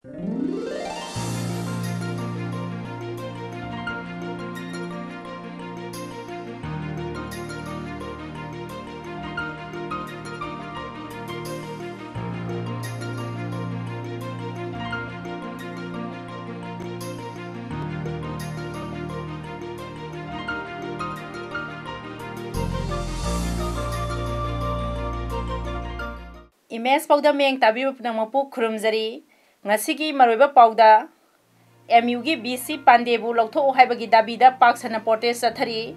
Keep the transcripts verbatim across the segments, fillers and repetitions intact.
Image ꯄꯥꯎꯗꯝ ꯃꯤꯠꯌꯦꯡ ꯇꯥꯕꯤꯕ ꯄꯨꯝꯅꯃꯛꯄꯨ ꯈꯨꯔꯨꯝꯖꯔꯤ꯫ ꯉꯁꯤꯒꯤ ꯃꯔꯨꯑꯣꯏꯕ ꯄꯥꯎꯗ, ꯑꯦꯝ ꯌꯨꯒꯤ ꯕꯤ ꯁꯤ ꯄꯥꯟꯗꯦꯕꯨ ꯂꯧꯊꯣꯛꯎ ꯍꯥꯏꯕꯒꯤ ꯗꯥꯕꯤꯗ ꯄꯥꯛ ꯁꯟꯅ ꯄ꯭ꯔꯣꯇꯦꯁ ꯆꯠꯊꯔꯤ꯫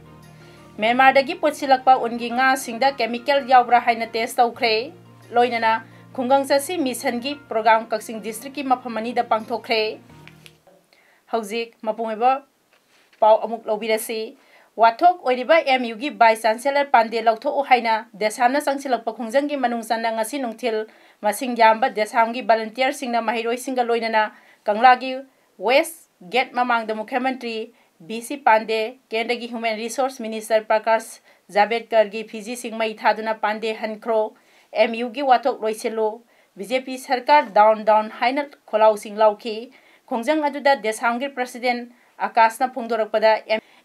ꯃ꯭ꯌꯥꯟꯃꯥꯔꯗꯒꯤ ꯄꯨꯁꯤꯜꯂꯛꯄ ꯎꯟꯒꯤ ꯉꯥꯁꯤꯡꯗ ꯀꯦꯃꯤꯀꯦꯜ ꯌꯥꯎꯕ꯭ꯔꯥ ꯍꯥꯏꯅ ꯇꯦꯁ ꯇꯧꯈ꯭ꯔꯦ꯫ ꯂꯣꯏꯅꯅ ꯈꯨꯡꯒꯪ ꯆꯠꯁꯤ ꯃꯤꯁꯟꯒꯤ ꯄ꯭ꯔꯣꯒ꯭ꯔꯥꯝ ꯀꯛꯆꯤꯡ ꯗꯤꯁꯇ꯭ꯔꯤꯛꯀꯤ ꯃꯐꯝ ꯑꯅꯤꯗ ꯄꯥꯡꯊꯣꯛꯈ꯭ꯔꯦ꯫ ꯍꯧꯖꯤꯛ ꯃꯄꯨꯡ ꯑꯣꯏꯕ ꯄꯥꯎ ꯑꯃꯨꯛ ꯂꯧꯕꯤꯔꯁꯤ꯫ ꯋꯥꯊꯣꯛ ꯑꯣꯏꯔꯤꯕ ꯑꯦꯝ ꯌꯨꯒꯤ ꯚꯥꯏꯁ ꯆꯥꯟꯁꯦꯂꯔ ꯄꯥꯟꯗꯦ ꯂꯧꯊꯣꯛꯎ ꯍꯥꯏꯅ ꯗꯦꯁꯥꯝꯅ ꯆꯪꯁꯤꯜꯂꯛꯄ ꯈꯣꯡꯖꯪꯒꯤ ꯃꯅꯨꯡ ꯆꯟꯅ ꯉꯁꯤ ꯅꯨꯡꯊꯤꯜ ꯃꯁꯤꯡ ꯌꯥꯝꯕ ꯗꯦꯁꯥꯝꯒꯤ ꯚꯣꯂꯨꯟꯇꯤꯌꯔꯁꯤꯡꯅ ꯃꯍꯩꯔꯣꯏꯁꯤꯡꯒ ꯂꯣꯏꯅꯅ ꯀꯪꯂꯥꯒꯤ ꯋꯦꯁ ꯒꯦꯠ ꯃꯃꯥꯡꯗ ꯃꯨꯈ꯭ꯌ ꯃꯟꯇ꯭ꯔꯤ ꯕꯤ ꯁꯤ ꯄꯥꯟꯗꯦ, ꯀꯦꯟꯗ꯭ꯔꯒꯤ ꯍ꯭ꯌꯨꯃꯦꯟ ꯔꯤꯁꯣꯔꯁ ꯃꯤꯅꯤꯁꯇꯔ ꯄ꯭ꯔꯀꯥꯁ ꯖꯥꯚꯦꯗꯀꯔꯒꯤ ꯐꯤꯖꯤꯁꯤꯡ ꯃꯩ ꯊꯥꯗꯨꯅ ꯄꯥꯟꯗꯦ ꯍꯟꯈ꯭ꯔꯣ, ꯑꯦꯝ ꯌꯨꯒꯤ ꯋꯥꯊꯣꯛ ꯂꯣꯏꯁꯤꯜꯂꯨ, ꯕꯤ ꯖꯦ ꯄꯤ ꯁꯔꯀꯥꯔ ꯗꯥꯎꯟ ꯗꯥꯎꯟ ꯍꯥꯏꯅ ꯈꯣꯜꯂꯥꯎꯁꯤꯡ ꯂꯥꯎꯈꯤ꯫ ꯈꯣꯡꯖꯪ ꯑꯗꯨꯗ ꯗꯦꯁꯥꯝꯒꯤ ꯄ꯭ꯔꯁꯤꯗꯦꯟ ꯑꯀꯥꯁꯅ ꯐꯣꯡꯗꯣꯔꯛꯄꯗ,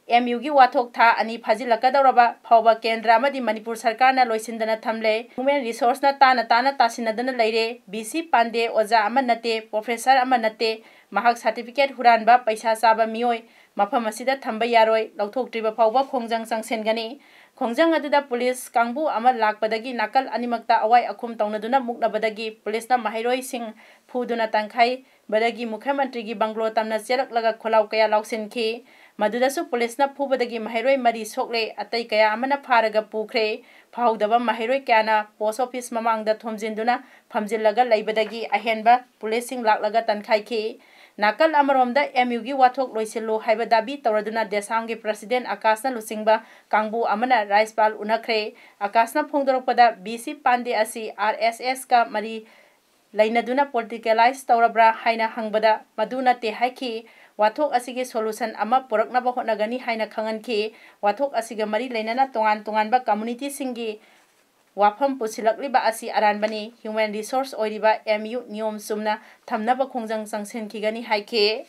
ꯑꯦꯝ ꯌꯨꯒꯤ ꯋꯥꯊꯣꯛ ꯊꯥ ꯑꯅꯤ ꯐꯥꯖꯤꯜꯂꯛꯀꯗꯧꯔꯕ ꯐꯥꯎꯕ ꯀꯦꯟꯗ꯭ꯔ ꯑꯃꯗꯤ ꯃꯅꯤꯄꯨꯔ ꯁꯔꯀꯥꯔꯅ ꯂꯣꯏꯁꯤꯟꯗꯅ ꯊꯝꯂꯦ꯫ ꯍ꯭ꯌꯨꯃꯦꯟ ꯔꯤꯁꯣꯔꯁꯅ ꯇꯥꯅ ꯇꯥꯅ ꯇꯥꯁꯤꯟꯅꯗꯨꯅ ꯂꯩꯔꯦ꯫ ꯕꯤ ꯁꯤ ꯄꯥꯟꯗꯦ ꯑꯣꯖꯥ ꯑꯃ ꯅꯠꯇꯦ, ꯄ꯭ꯔꯣꯐꯦꯁꯔ ꯑꯃ ꯅꯠꯇꯦ꯫ ꯃꯍꯥꯛ ꯁꯥꯔꯇꯤꯐꯤꯀꯦꯠ ꯍꯨꯔꯥꯟꯕ, ꯄꯩꯁꯥ ꯆꯥꯕ ꯃꯤꯑꯣꯏ꯫ ꯃꯐꯝ ꯑꯁꯤꯗ ꯊꯝꯕ ꯌꯥꯔꯣꯏ꯫ ꯂꯧꯊꯣꯛꯇ꯭ꯔꯤꯕ ꯐꯥꯎꯕ ꯈꯣꯡꯖꯪ ꯆꯪꯁꯤꯟꯒꯅꯤ꯫ ꯈꯣꯡꯖꯪ ꯑꯗꯨꯗ ꯄꯨꯂꯤꯁ ꯀꯥꯡꯕꯨ ꯑꯃ ꯂꯥꯛꯄꯗꯒꯤ ꯅꯥꯀꯜ ꯑꯅꯤꯃꯛꯇ ꯑꯋꯥꯏ ꯑꯈꯨꯝ ꯇꯧꯅꯗꯨꯅ ꯃꯨꯛꯅꯕꯗꯒꯤ ꯄꯨꯂꯤꯁꯅ ꯃꯍꯩꯔꯣꯏꯁꯤꯡ ꯐꯨꯗꯨꯅ ꯇꯥꯟꯈꯥꯏꯕꯗꯒꯤ ꯃꯨꯈ꯭ꯌ ꯃꯟꯇ꯭ꯔꯤꯒꯤ ꯕꯪꯒ꯭ꯂꯣ ꯇꯝꯅ ꯆꯦꯜꯂꯛꯂꯒ ꯈꯣꯜꯂꯥꯎ ꯀꯌꯥ ꯂꯥꯎꯁꯤꯟꯈꯤ꯫ ꯃꯗꯨꯗꯁꯨ ꯄꯨꯂꯤꯁꯅ ꯐꯨꯕꯗꯒꯤ ꯃꯍꯩꯔꯣꯏ ꯃꯔꯤ ꯁꯣꯛꯂꯦ, ꯑꯇꯩ ꯀꯌꯥ ꯑꯃꯅ ꯐꯥꯔꯒ ꯄꯨꯈ꯭ꯔꯦ꯫ ꯐꯥꯍꯧꯗꯕ ꯃꯍꯩꯔꯣꯏ ꯀꯌꯥꯅ ꯄꯣꯁ ꯑꯣꯐꯤꯁ ꯃꯃꯥꯡꯗ ꯊꯣꯝꯖꯤꯟꯗꯨꯅ ꯐꯝꯖꯤꯜꯂꯒ ꯂꯩꯕꯗꯒꯤ ꯑꯍꯦꯟꯕ ꯄꯨꯂꯤꯁꯁꯤꯡ ꯂꯥꯛꯂꯒ ꯇꯥꯟꯈꯥꯏꯈꯤ꯫ ꯅꯥꯀꯜ ꯑꯃꯔꯣꯝꯗ ꯑꯦꯝ ꯌꯨꯒꯤ ꯋꯥꯊꯣꯛ ꯂꯣꯏꯁꯤꯜꯂꯨ ꯍꯥꯏꯕ ꯗꯥꯕꯤ ꯇꯧꯔꯗꯨꯅ ꯗꯦꯁꯥꯝꯒꯤ ꯄ꯭ꯔꯁꯤꯗꯦꯟ ꯑꯀꯥꯁꯅ ꯂꯨꯆꯤꯡꯕ ꯀꯥꯡꯕꯨ ꯑꯃꯅ ꯔꯥꯖ꯭ꯌꯄꯥꯜ ꯎꯅꯈ꯭ꯔꯦ꯫ ꯑꯀꯥꯁꯅ ꯐꯣꯡꯗꯣꯔꯛꯄꯗ ꯕꯤ ꯁꯤ ꯄꯥꯟꯗꯦ ꯑꯁꯤ ꯑꯥꯔ ꯑꯦꯁ ꯑꯦꯁꯀ ꯃꯔꯤ ꯂꯩꯅꯗꯨꯅ ꯄꯣꯂꯤꯇꯤꯀꯦꯂꯥꯏꯖ ꯇꯧꯔꯕ꯭ꯔꯥ ꯍꯥꯏꯅ ꯍꯪꯕꯗ ꯃꯗꯨ ꯅꯠꯇꯦ ꯍꯥꯏꯈꯤ꯫ ꯋꯥꯊꯣꯛ ꯑꯁꯤꯒꯤ ꯁꯣꯂꯨꯁꯟ ꯑꯃ ꯄꯨꯔꯛꯅꯕ ꯍꯣꯠꯅꯒꯅꯤ ꯍꯥꯏꯅ ꯈꯪꯍꯟꯈꯤ꯫ ꯋꯥꯊꯣꯛ ꯑꯁꯤꯒ ꯃꯔꯤ ꯂꯩꯅꯅ ꯇꯣꯉꯥꯟ ꯇꯣꯉꯥꯟꯕ ꯀꯝꯃꯨꯅꯤꯇꯤꯁꯤꯡꯒꯤ ꯋꯥꯐꯝ ꯄꯨꯁꯤꯜꯂꯛꯂꯤꯕ ꯑꯁꯤ ꯑꯔꯥꯟꯕꯅꯤ꯫ Human Resource ꯑꯣꯏꯔꯤꯕ M U ꯅꯤꯌꯣꯝ ꯆꯨꯝꯅ ꯊꯝꯅꯕ ꯈꯣꯡꯖꯪ ꯆꯪꯁꯤꯟꯈꯤꯒꯅꯤ ꯍꯥꯏꯈꯤ꯫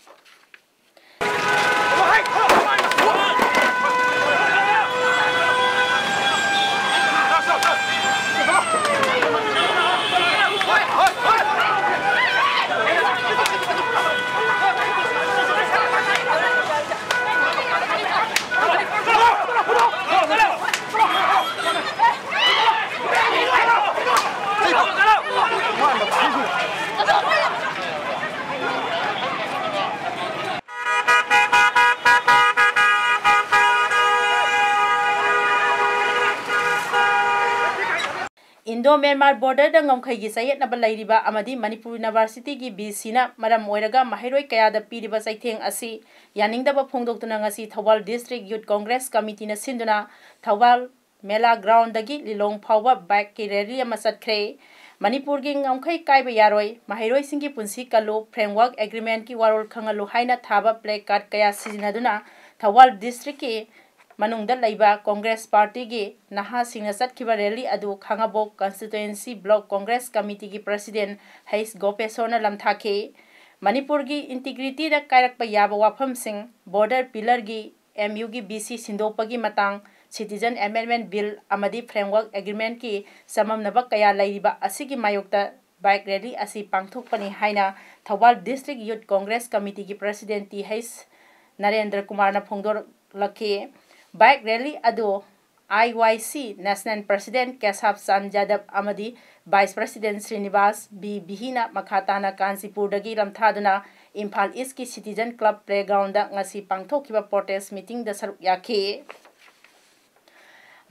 Indo-Myanmar border ꯗ ꯉꯝꯈꯩꯒꯤ ꯆꯌꯦꯠꯅꯕ ꯂꯩꯔꯤꯕ ꯑꯃꯗꯤ ꯃꯅꯤꯄꯨꯔ University ꯒꯤ V C ꯅ ꯃꯔꯝ ꯑꯣꯏꯔꯒ ꯃꯍꯩꯔꯣꯏ ꯀꯌꯥꯗ ꯄꯤꯔꯤꯕ ꯆꯩꯊꯦꯡ ꯑꯁꯤ ꯌꯥꯅꯤꯡꯗꯕ ꯐꯣꯡꯗꯣꯛꯇꯨꯅ ꯉꯁꯤ Thoubal District Youth Congress Committee ꯅ ꯁꯤꯟꯗꯨꯅ ꯊꯧꯕꯥꯜ ꯃꯦꯂꯥ ground ꯗꯒꯤ ꯂꯤꯂꯣꯡ ꯐꯥꯎꯕ bike ꯀꯤ rally ꯑꯃ ꯆꯠꯈ꯭ꯔꯦ꯫ ꯃꯅꯤꯄꯨꯔꯒꯤ ꯉꯝꯈꯩ ꯀꯥꯏꯕ ꯌꯥꯔꯣꯏ, ꯃꯍꯩꯔꯣꯏꯁꯤꯡꯒꯤ ꯄꯨꯟꯁꯤ ꯀꯜꯂꯨ, Framework Agreement ꯀꯤ ꯋꯥꯔꯣꯜ ꯈꯪꯍꯜꯂꯨ ꯍꯥꯏꯅ ꯊꯥꯕ placard ꯀꯌꯥ ꯁꯤꯖꯤꯟꯅꯗꯨꯅ ꯊꯧꯕꯥꯜ district ꯀꯤ ꯃꯅꯨꯡꯗ ꯂꯩꯕ Congress Party ꯒꯤ ꯅꯍꯥꯁꯤꯡꯅ ꯆꯠꯈꯤꯕ rally ꯑꯗꯨ ꯈꯥꯉꯕꯣꯛ Constituency Block Congress Committee ꯒꯤ President H ꯒꯣꯄꯦꯁꯣꯔꯅ ꯂꯝꯊꯥꯈꯤ꯫ ꯃꯅꯤꯄꯨꯔꯒꯤ integrity ꯗ ꯀꯥꯏꯔꯛꯄ ꯌꯥꯕ ꯋꯥꯐꯝꯁꯤꯡ, border pillar ꯒꯤ M U ꯒꯤ V C ꯁꯤꯟꯗꯣꯛꯄꯒꯤ ꯃꯇꯥꯡ, Citizen Amendment Bill ꯑꯃꯗꯤ Framework Agreement ꯀꯤ ꯆꯃꯝꯅꯕ ꯀꯌꯥ ꯂꯩꯔꯤꯕ ꯑꯁꯤꯒꯤ ꯃꯥꯌꯣꯛꯇ bike rally ꯑꯁꯤ ꯄꯥꯡꯊꯣꯛꯄꯅꯤ ꯍꯥꯏꯅ Thoubal District Youth Congress Committee ꯒꯤ President T H ꯅꯔꯦꯟꯗ꯭ꯔ ꯀꯨꯃꯥꯔꯅ ꯐꯣꯡꯗꯣꯔꯛꯈꯤ꯫ Bike rally ꯑꯗꯨ I Y C National President ꯀꯦꯁꯥꯞ ꯆꯥꯟ ꯌꯥꯗꯕ ꯑꯃꯗꯤ Vice President ꯁ꯭ꯔꯤꯅꯤꯕꯥꯁ ꯕꯤ ꯕꯤꯍꯤꯅ ꯃꯈꯥ ꯇꯥꯅ ꯀꯥꯟꯆꯤꯄꯨꯔꯗꯒꯤ ꯂꯝꯊꯥꯗꯨꯅ ꯏꯝꯐꯥꯜ East ꯀꯤ Citizen Club playground ꯗ ꯉꯁꯤ ꯄꯥꯡꯊꯣꯛꯈꯤꯕ protest meeting ꯗ ꯁꯔꯨꯛ ꯌꯥꯈꯤ꯫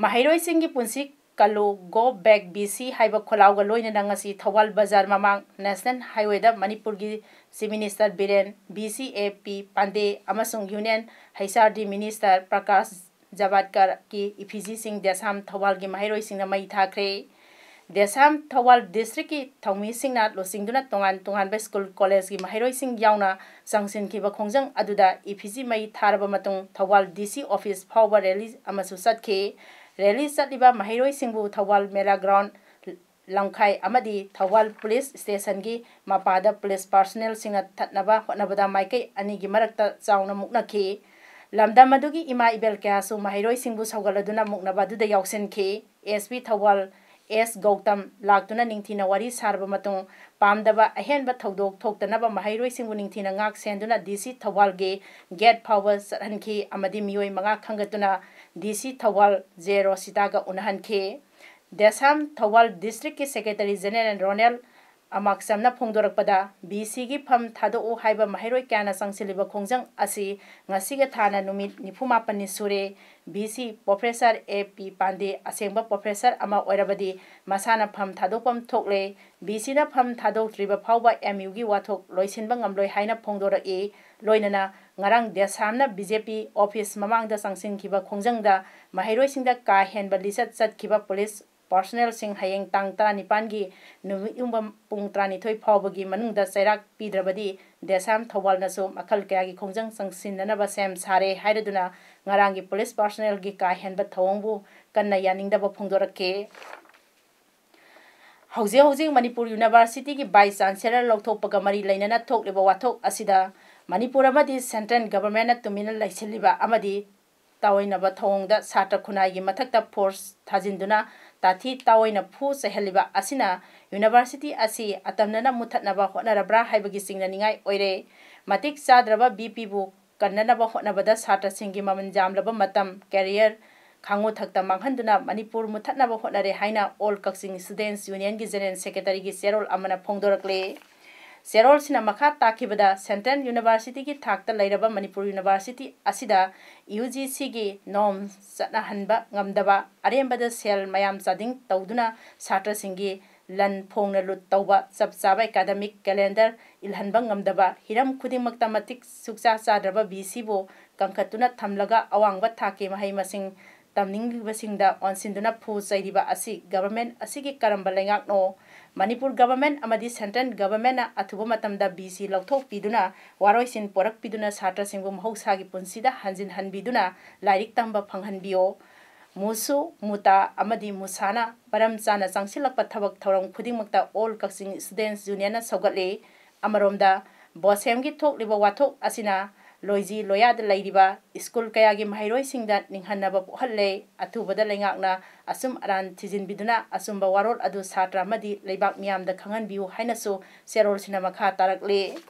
ꯃꯍꯩꯔꯣꯏꯁꯤꯡꯒꯤ ꯄꯨꯟꯁꯤ ꯀꯜꯂꯨ, Go Back V C ꯍꯥꯏꯕ ꯈꯣꯜꯂꯥꯎꯒ ꯂꯣꯏꯅꯅ ꯉꯁꯤ ꯊꯧꯕꯥꯜ ꯕꯖꯥꯔ ꯃꯃꯥꯡ National Highway ꯗ ꯃꯅꯤꯄꯨꯔꯒꯤ Chief Minister Biren, V C A P ꯄꯥꯟꯗꯦ ꯑꯃꯁꯨꯡ Union H R D Minister Prakash ꯖꯥꯕꯥꯗꯀꯔ ꯀꯤ effigy ꯁꯤꯡ ꯗꯦꯁꯥꯝ ꯊꯧꯕꯥꯜꯒꯤ ꯃꯍꯩꯔꯣꯏꯁꯤꯡꯅ ꯃꯩ ꯊꯥꯈ꯭ꯔꯦ꯫ ꯗꯦꯁꯥꯝ ꯊꯧꯕꯥꯜ district ꯀꯤ ꯊꯧꯃꯤꯁꯤꯡꯅ ꯂꯨꯆꯤꯡꯗꯨꯅ ꯇꯣꯉꯥꯟ ꯇꯣꯉꯥꯟꯕ school college ꯀꯤ ꯃꯍꯩꯔꯣꯏꯁꯤꯡ ꯌꯥꯎꯅ ꯆꯪꯁꯤꯟꯈꯤꯕ ꯈꯣꯡꯖꯪ ꯑꯗꯨꯗ effigy ꯃꯩ ꯊꯥꯔꯕ ꯃꯇꯨꯡ ꯊꯧꯕꯥꯜ D C office ꯐꯥꯎꯕ rally ꯑꯃꯁꯨ ꯆꯠꯈꯤ꯫ ꯔꯦꯂꯤ ꯆꯠꯂꯤꯕ ꯃꯍꯩꯔꯣꯏꯁꯤꯡꯕꯨ ꯊꯧꯕꯥꯜ ꯃꯦꯂꯥ ꯒ꯭ꯔꯥꯎꯟ ꯂꯝꯈꯥꯏ ꯑꯃꯗꯤ ꯊꯧꯕꯥꯜ ꯄꯨꯂꯤꯁ ꯁ꯭ꯇꯦꯁꯟꯒꯤ ꯃꯄꯥꯗ ꯄꯨꯂꯤꯁ ꯄꯥꯔꯁꯣꯅꯦꯜꯁꯤꯡꯅ ꯊꯠꯅꯕ ꯍꯣꯠꯅꯕꯗ ꯃꯥꯏꯀꯩ ꯑꯅꯤꯒꯤ ꯃꯔꯛꯇ ꯆꯥꯎꯅ ꯃꯨꯛꯅꯈꯤ꯫ ꯂꯝꯗꯝ ꯑꯗꯨꯒꯤ ꯏꯃꯥ ꯏꯕꯦꯜ ꯀꯌꯥꯁꯨ ꯃꯍꯩꯔꯣꯏꯁꯤꯡꯕꯨ ꯁꯧꯒꯠꯂꯗꯨꯅ ꯃꯨꯛꯅꯕ ꯑꯗꯨꯗ ꯌꯥꯎꯁꯤꯟꯈꯤ꯫ ꯑꯦꯁ ꯄꯤ ꯊꯧꯕꯥꯜ ꯑꯦꯁ ꯒꯧꯇꯝ ꯂꯥꯛꯇꯨꯅ ꯅꯤꯡꯊꯤꯅ ꯋꯥꯔꯤ ꯁꯥꯔꯕ ꯃꯇꯨꯡ, ꯄꯥꯝꯗꯕ ꯑꯍꯦꯟꯕ ꯊꯧꯗꯣꯛ ꯊꯣꯛꯇꯅꯕ ꯃꯍꯩꯔꯣꯏꯁꯤꯡꯕꯨ ꯅꯤꯡꯊꯤꯅ ꯉꯥꯛ ꯁꯦꯟꯗꯨꯅ ꯗꯤ ꯁꯤ ꯊꯧꯕꯥꯜꯒꯤ ꯒꯦꯠ ꯐꯥꯎꯕ ꯆꯠꯍꯟꯈꯤ ꯑꯃꯗꯤ ꯃꯤꯑꯣꯏ ꯃꯉꯥ ꯈꯟꯒꯠꯇꯨꯅ ꯗꯤ ꯁꯤ ꯊꯧꯕꯥꯜ ꯖꯦ ꯔꯣꯁꯤꯇꯥꯒ ꯎꯅꯍꯟꯈꯤ꯫ ꯗꯦꯁꯥꯝ ꯊꯧꯕꯥꯜ ꯗꯤꯁꯇ꯭ꯔꯤꯛꯀꯤ ꯁꯦꯀ꯭ꯔꯦꯇꯔꯤ ꯖꯦꯅꯦꯔꯦꯜ ꯔꯣꯅꯦꯜ ꯑꯃꯥꯛꯆꯝꯅ ꯐꯣꯡꯗꯣꯔꯛꯄꯗ, ꯕꯤ ꯁꯤꯒꯤ ꯐꯝ ꯊꯥꯗꯣꯛꯎ ꯍꯥꯏꯕ ꯃꯍꯩꯔꯣꯏ ꯀꯌꯥꯅ ꯆꯪꯁꯤꯜꯂꯤꯕ ꯈꯣꯡꯖꯪ ꯑꯁꯤ ꯉꯁꯤꯒ ꯊꯥꯅ ꯅꯨꯃꯤꯠ ꯅꯤꯐꯨ ꯃꯥꯄꯟꯅꯤ ꯁꯨꯔꯦ꯫ ꯕꯤ ꯁꯤ ꯄ꯭ꯔꯣꯐꯦꯁꯔ ꯑꯦ ꯄꯤ ꯄꯥꯟꯗꯦ ꯑꯁꯦꯡꯕ ꯄ꯭ꯔꯣꯐꯦꯁꯔ ꯑꯃ ꯑꯣꯏꯔꯕꯗꯤ ꯃꯁꯥꯅ ꯐꯝ ꯊꯥꯗꯣꯛꯐꯝ ꯊꯣꯛꯂꯦ꯫ ꯕꯤ ꯁꯤꯅ ꯐꯝ ꯊꯥꯗꯣꯛꯇ꯭ꯔꯤꯕ ꯐꯥꯎꯕ ꯑꯦꯝ ꯌꯨꯒꯤ ꯋꯥꯊꯣꯛ ꯂꯣꯏꯁꯤꯟꯕ ꯉꯝꯂꯣꯏ ꯍꯥꯏꯅ ꯐꯣꯡꯗꯣꯔꯛꯏ꯫ ꯂꯣꯏꯅꯅ ꯉꯔꯥꯡ ꯗꯦꯁꯥꯝꯅ ꯕꯤ ꯖꯦ ꯄꯤ ꯑꯣꯐꯤꯁ ꯃꯃꯥꯡꯗ ꯆꯪꯁꯤꯟꯈꯤꯕ ꯈꯣꯡꯖꯪꯗ ꯃꯍꯩꯔꯣꯏꯁꯤꯡꯗ ꯀꯥ ꯍꯦꯟꯕ ꯂꯤꯆꯠ ꯆꯠꯈꯤꯕ ꯄꯨꯂꯤꯁ ꯄꯥꯔꯁꯣꯅꯦꯜꯁꯤꯡ ꯍꯌꯦꯡ ꯇꯥꯡ ꯇꯔꯥꯅꯤꯄꯥꯟꯒꯤ ꯅꯨꯃꯤꯠ ꯌꯨꯡꯕ ꯄꯨꯡ ꯇꯔꯥꯅꯤꯊꯣꯏ ꯐꯥꯎꯕꯒꯤ ꯃꯅꯨꯡꯗ ꯆꯩꯔꯥꯛ ꯄꯤꯗ꯭ꯔꯕꯗꯤ ꯗꯦꯁꯥꯝ ꯊꯧꯕꯥꯜꯅꯁꯨ ꯃꯈꯜ ꯀꯌꯥꯒꯤ ꯈꯣꯡꯖꯪ ꯆꯪꯁꯤꯟꯅꯅꯕ ꯁꯦꯝ ꯁꯥꯔꯦ ꯍꯥꯏꯔꯗꯨꯅ ꯉꯔꯥꯡꯒꯤ ꯄꯨꯂꯤꯁ ꯄꯥꯔꯁꯣꯅꯦꯜꯒꯤ ꯀꯥ ꯍꯦꯟꯕ ꯊꯧꯑꯣꯡꯕꯨ ꯀꯟꯅ ꯌꯥꯅꯤꯡꯗꯕ ꯐꯣꯡꯗꯣꯔꯛꯈꯤ꯫ ꯍꯧꯖꯤꯛ ꯍꯧꯖꯤꯛ ꯃꯅꯤꯄꯨꯔ ꯌꯨꯅꯤꯚꯔꯁꯤꯇꯤꯒꯤ ꯚꯥꯏꯁ ꯆꯥꯟꯁꯦꯂꯔ ꯂꯧꯊꯣꯛꯄꯒ ꯃꯔꯤ ꯂꯩꯅꯅ ꯊꯣꯛꯂꯤꯕ ꯋꯥꯊꯣꯛ ꯑꯁꯤꯗ ꯃꯅꯤꯄꯨꯔ ꯑꯃꯗꯤ ꯁꯦꯟꯇ꯭ꯔꯦꯜ ꯒꯚꯔꯟꯃꯦꯟꯠꯅ ꯇꯨꯃꯤꯟꯅ ꯂꯩꯁꯤꯜꯂꯤꯕ ꯑꯃꯗꯤ ꯇꯥꯑꯣꯏꯅꯕ ꯊꯧꯑꯣꯡꯗ ꯁꯥꯇ꯭ꯔ ꯈꯨꯟꯅꯥꯏꯒꯤ ꯃꯊꯛꯇ ꯐꯣꯔꯁ ꯊꯥꯖꯤꯟꯗꯨꯅ ꯇꯥꯊꯤ ꯇꯥꯑꯣꯏꯅ ꯐꯨ ꯆꯩꯍꯜꯂꯤꯕ ꯑꯁꯤꯅ ꯌꯨꯅꯤꯚꯔꯁꯤꯇꯤ ꯑꯁꯤ ꯑꯇꯝꯅꯅ ꯃꯨꯠꯊꯠꯅꯕ ꯍꯣꯠꯅꯔꯕ꯭ꯔꯥ ꯍꯥꯏꯕꯒꯤ ꯆꯤꯡꯅꯅꯤꯡꯉꯥꯏ ꯑꯣꯏꯔꯦ꯫ ꯃꯇꯤꯛ ꯆꯥꯗ꯭ꯔꯕ ꯕꯤ ꯄꯤꯕꯨ ꯀꯟꯅꯅꯕ ꯍꯣꯠꯅꯕꯗ ꯁꯥꯇ꯭ꯔꯁꯤꯡꯒꯤ ꯃꯃꯜ ꯌꯥꯝꯂꯕ ꯃꯇꯝ, ꯀꯦꯔꯤꯌꯔ, ꯈꯥꯡꯉꯨ ꯊꯛꯇ ꯃꯥꯡꯍꯟꯗꯨꯅ ꯃꯅꯤꯄꯨꯔ ꯃꯨꯠꯊꯠꯅꯕ ꯍꯣꯠꯅꯔꯦ ꯍꯥꯏꯅ ꯑꯣꯜ ꯀꯛꯆꯤꯡ ꯁ꯭ꯇꯨꯗꯦꯟꯠꯁ ꯌꯨꯅꯤꯌꯟꯒꯤ ꯖꯦꯅꯔꯦꯜ ꯁꯦꯀ꯭ꯔꯦꯇꯔꯤꯒꯤ ꯆꯦꯔꯣꯜ ꯑꯃꯅ ꯐꯣꯡꯗꯣꯔꯛꯂꯦ꯫ ꯆꯦꯔꯣꯜꯁꯤꯅ ꯃꯈꯥ ꯇꯥꯈꯤꯕꯗ, ꯁꯦꯟꯇ꯭ꯔꯦꯜ ꯌꯨꯅꯤꯚꯔꯁꯤꯇꯤꯒꯤ ꯊꯥꯛꯇ ꯂꯩꯔꯕ ꯃꯅꯤꯄꯨꯔ ꯌꯨꯅꯤꯚꯔꯁꯤꯇꯤ ꯑꯁꯤꯗ ꯌꯨ ꯖꯤ ꯁꯤꯒꯤ ꯅꯣꯔꯝ ꯆꯠꯅꯍꯟꯕ ꯉꯝꯗꯕ, ꯑꯔꯦꯝꯕꯗ ꯁꯦꯜ ꯃꯌꯥꯝ ꯆꯥꯗꯤꯡ ꯇꯧꯗꯨꯅ ꯁꯥꯇ꯭ꯔꯁꯤꯡꯒꯤ ꯂꯟ ꯐꯣꯡꯅ ꯂꯨꯠ ꯇꯧꯕ, ꯆꯞ ꯆꯥꯕ ꯑꯦꯀꯥꯗꯃꯤꯛ ꯀꯦꯂꯦꯟꯗꯔ ꯏꯜꯍꯟꯕ ꯉꯝꯗꯕ, ꯍꯤꯔꯝ ꯈꯨꯗꯤꯡꯃꯛꯇ ꯃꯇꯤꯛ ꯁꯨꯛꯆꯥ ꯆꯥꯗ꯭ꯔꯕ ꯕꯤ ꯁꯤꯕꯨ ꯀꯟꯈꯠꯇꯨꯅ ꯊꯝꯂꯒ ꯑꯋꯥꯡꯕ ꯊꯥꯛꯀꯤ ꯃꯍꯩ ꯃꯁꯤꯡ ꯇꯝꯅꯤꯡꯂꯤꯕꯁꯤꯡꯗ ꯑꯣꯟꯁꯤꯟꯗꯨꯅ ꯐꯨ ꯆꯩꯔꯤꯕ ꯑꯁꯤ ꯒꯚꯔꯟꯃꯦꯟꯠ ꯑꯁꯤꯒꯤ ꯀꯔꯝꯕ ꯂꯩꯉꯥꯛꯅꯣ? ꯃꯅꯤꯄꯨꯔ ꯒꯚꯔꯟꯃꯦꯟꯠ ꯑꯃꯗꯤ ꯁꯦꯟꯇ꯭ꯔꯦꯜ ꯒꯚꯔꯟꯃꯦꯟꯠꯅ ꯑꯊꯨꯕ ꯃꯇꯝꯗ ꯕꯤ ꯁꯤ ꯂꯧꯊꯣꯛꯄꯤꯗꯨꯅ, ꯋꯥꯔꯣꯏꯁꯤꯟ ꯄꯣꯔꯛꯄꯤꯗꯨꯅ ꯁꯥꯇ꯭ꯔꯁꯤꯡꯕꯨ ꯃꯍꯧꯁꯥꯒꯤ ꯄꯨꯟꯁꯤꯗ ꯍꯟꯖꯤꯟꯍꯟꯕꯤꯗꯨꯅ ꯂꯥꯏꯔꯤꯛ ꯇꯝꯕ ꯐꯪꯍꯟꯕꯤꯌꯣ꯫ ꯃꯨꯁꯨ, ꯃꯨꯇꯥ ꯑꯃꯗꯤ ꯃꯨꯁꯥꯅ ꯃꯔꯝ ꯆꯥꯅ ꯆꯪꯁꯤꯜꯂꯛꯄ ꯊꯕꯛ ꯊꯧꯔꯝ ꯈꯨꯗꯤꯡꯃꯛꯇ All Kakching Students Unionꯅ ꯁꯧꯒꯠꯂꯤ꯫ ꯑꯃꯔꯣꯝꯗ, ꯕꯣꯁꯦꯝꯒꯤ ꯊꯣꯛꯂꯤꯕ ꯋꯥꯊꯣꯛ ꯑꯁꯤꯅ ꯂꯣꯏꯖꯤ ꯂꯣꯌꯥꯗ ꯂꯩꯔꯤꯕ ꯁ꯭ꯀꯨꯜ ꯀꯌꯥꯒꯤ ꯃꯍꯩꯔꯣꯏꯁꯤꯡꯗ ꯅꯤꯡꯍꯟꯅꯕ ꯄꯣꯛꯍꯜꯂꯦ꯫ ꯑꯊꯨꯕꯗ ꯂꯩꯉꯥꯛꯅ ꯑꯆꯨꯝ ꯑꯔꯥꯟ ꯊꯤꯖꯤꯟꯕꯤꯗꯨꯅ ꯑꯆꯨꯝꯕ ꯋꯥꯔꯣꯜ ꯑꯗꯨ ꯁꯥꯇ꯭ꯔ ꯑꯃꯗꯤ ꯂꯩꯕꯥꯛ ꯃꯤꯌꯥꯝꯗ ꯈꯪꯍꯟꯕꯤꯌꯨ ꯍꯥꯏꯅꯁꯨ ꯆꯦꯔꯣꯜꯁꯤꯅ ꯃꯈꯥ ꯇꯥꯔꯛꯂꯤ꯫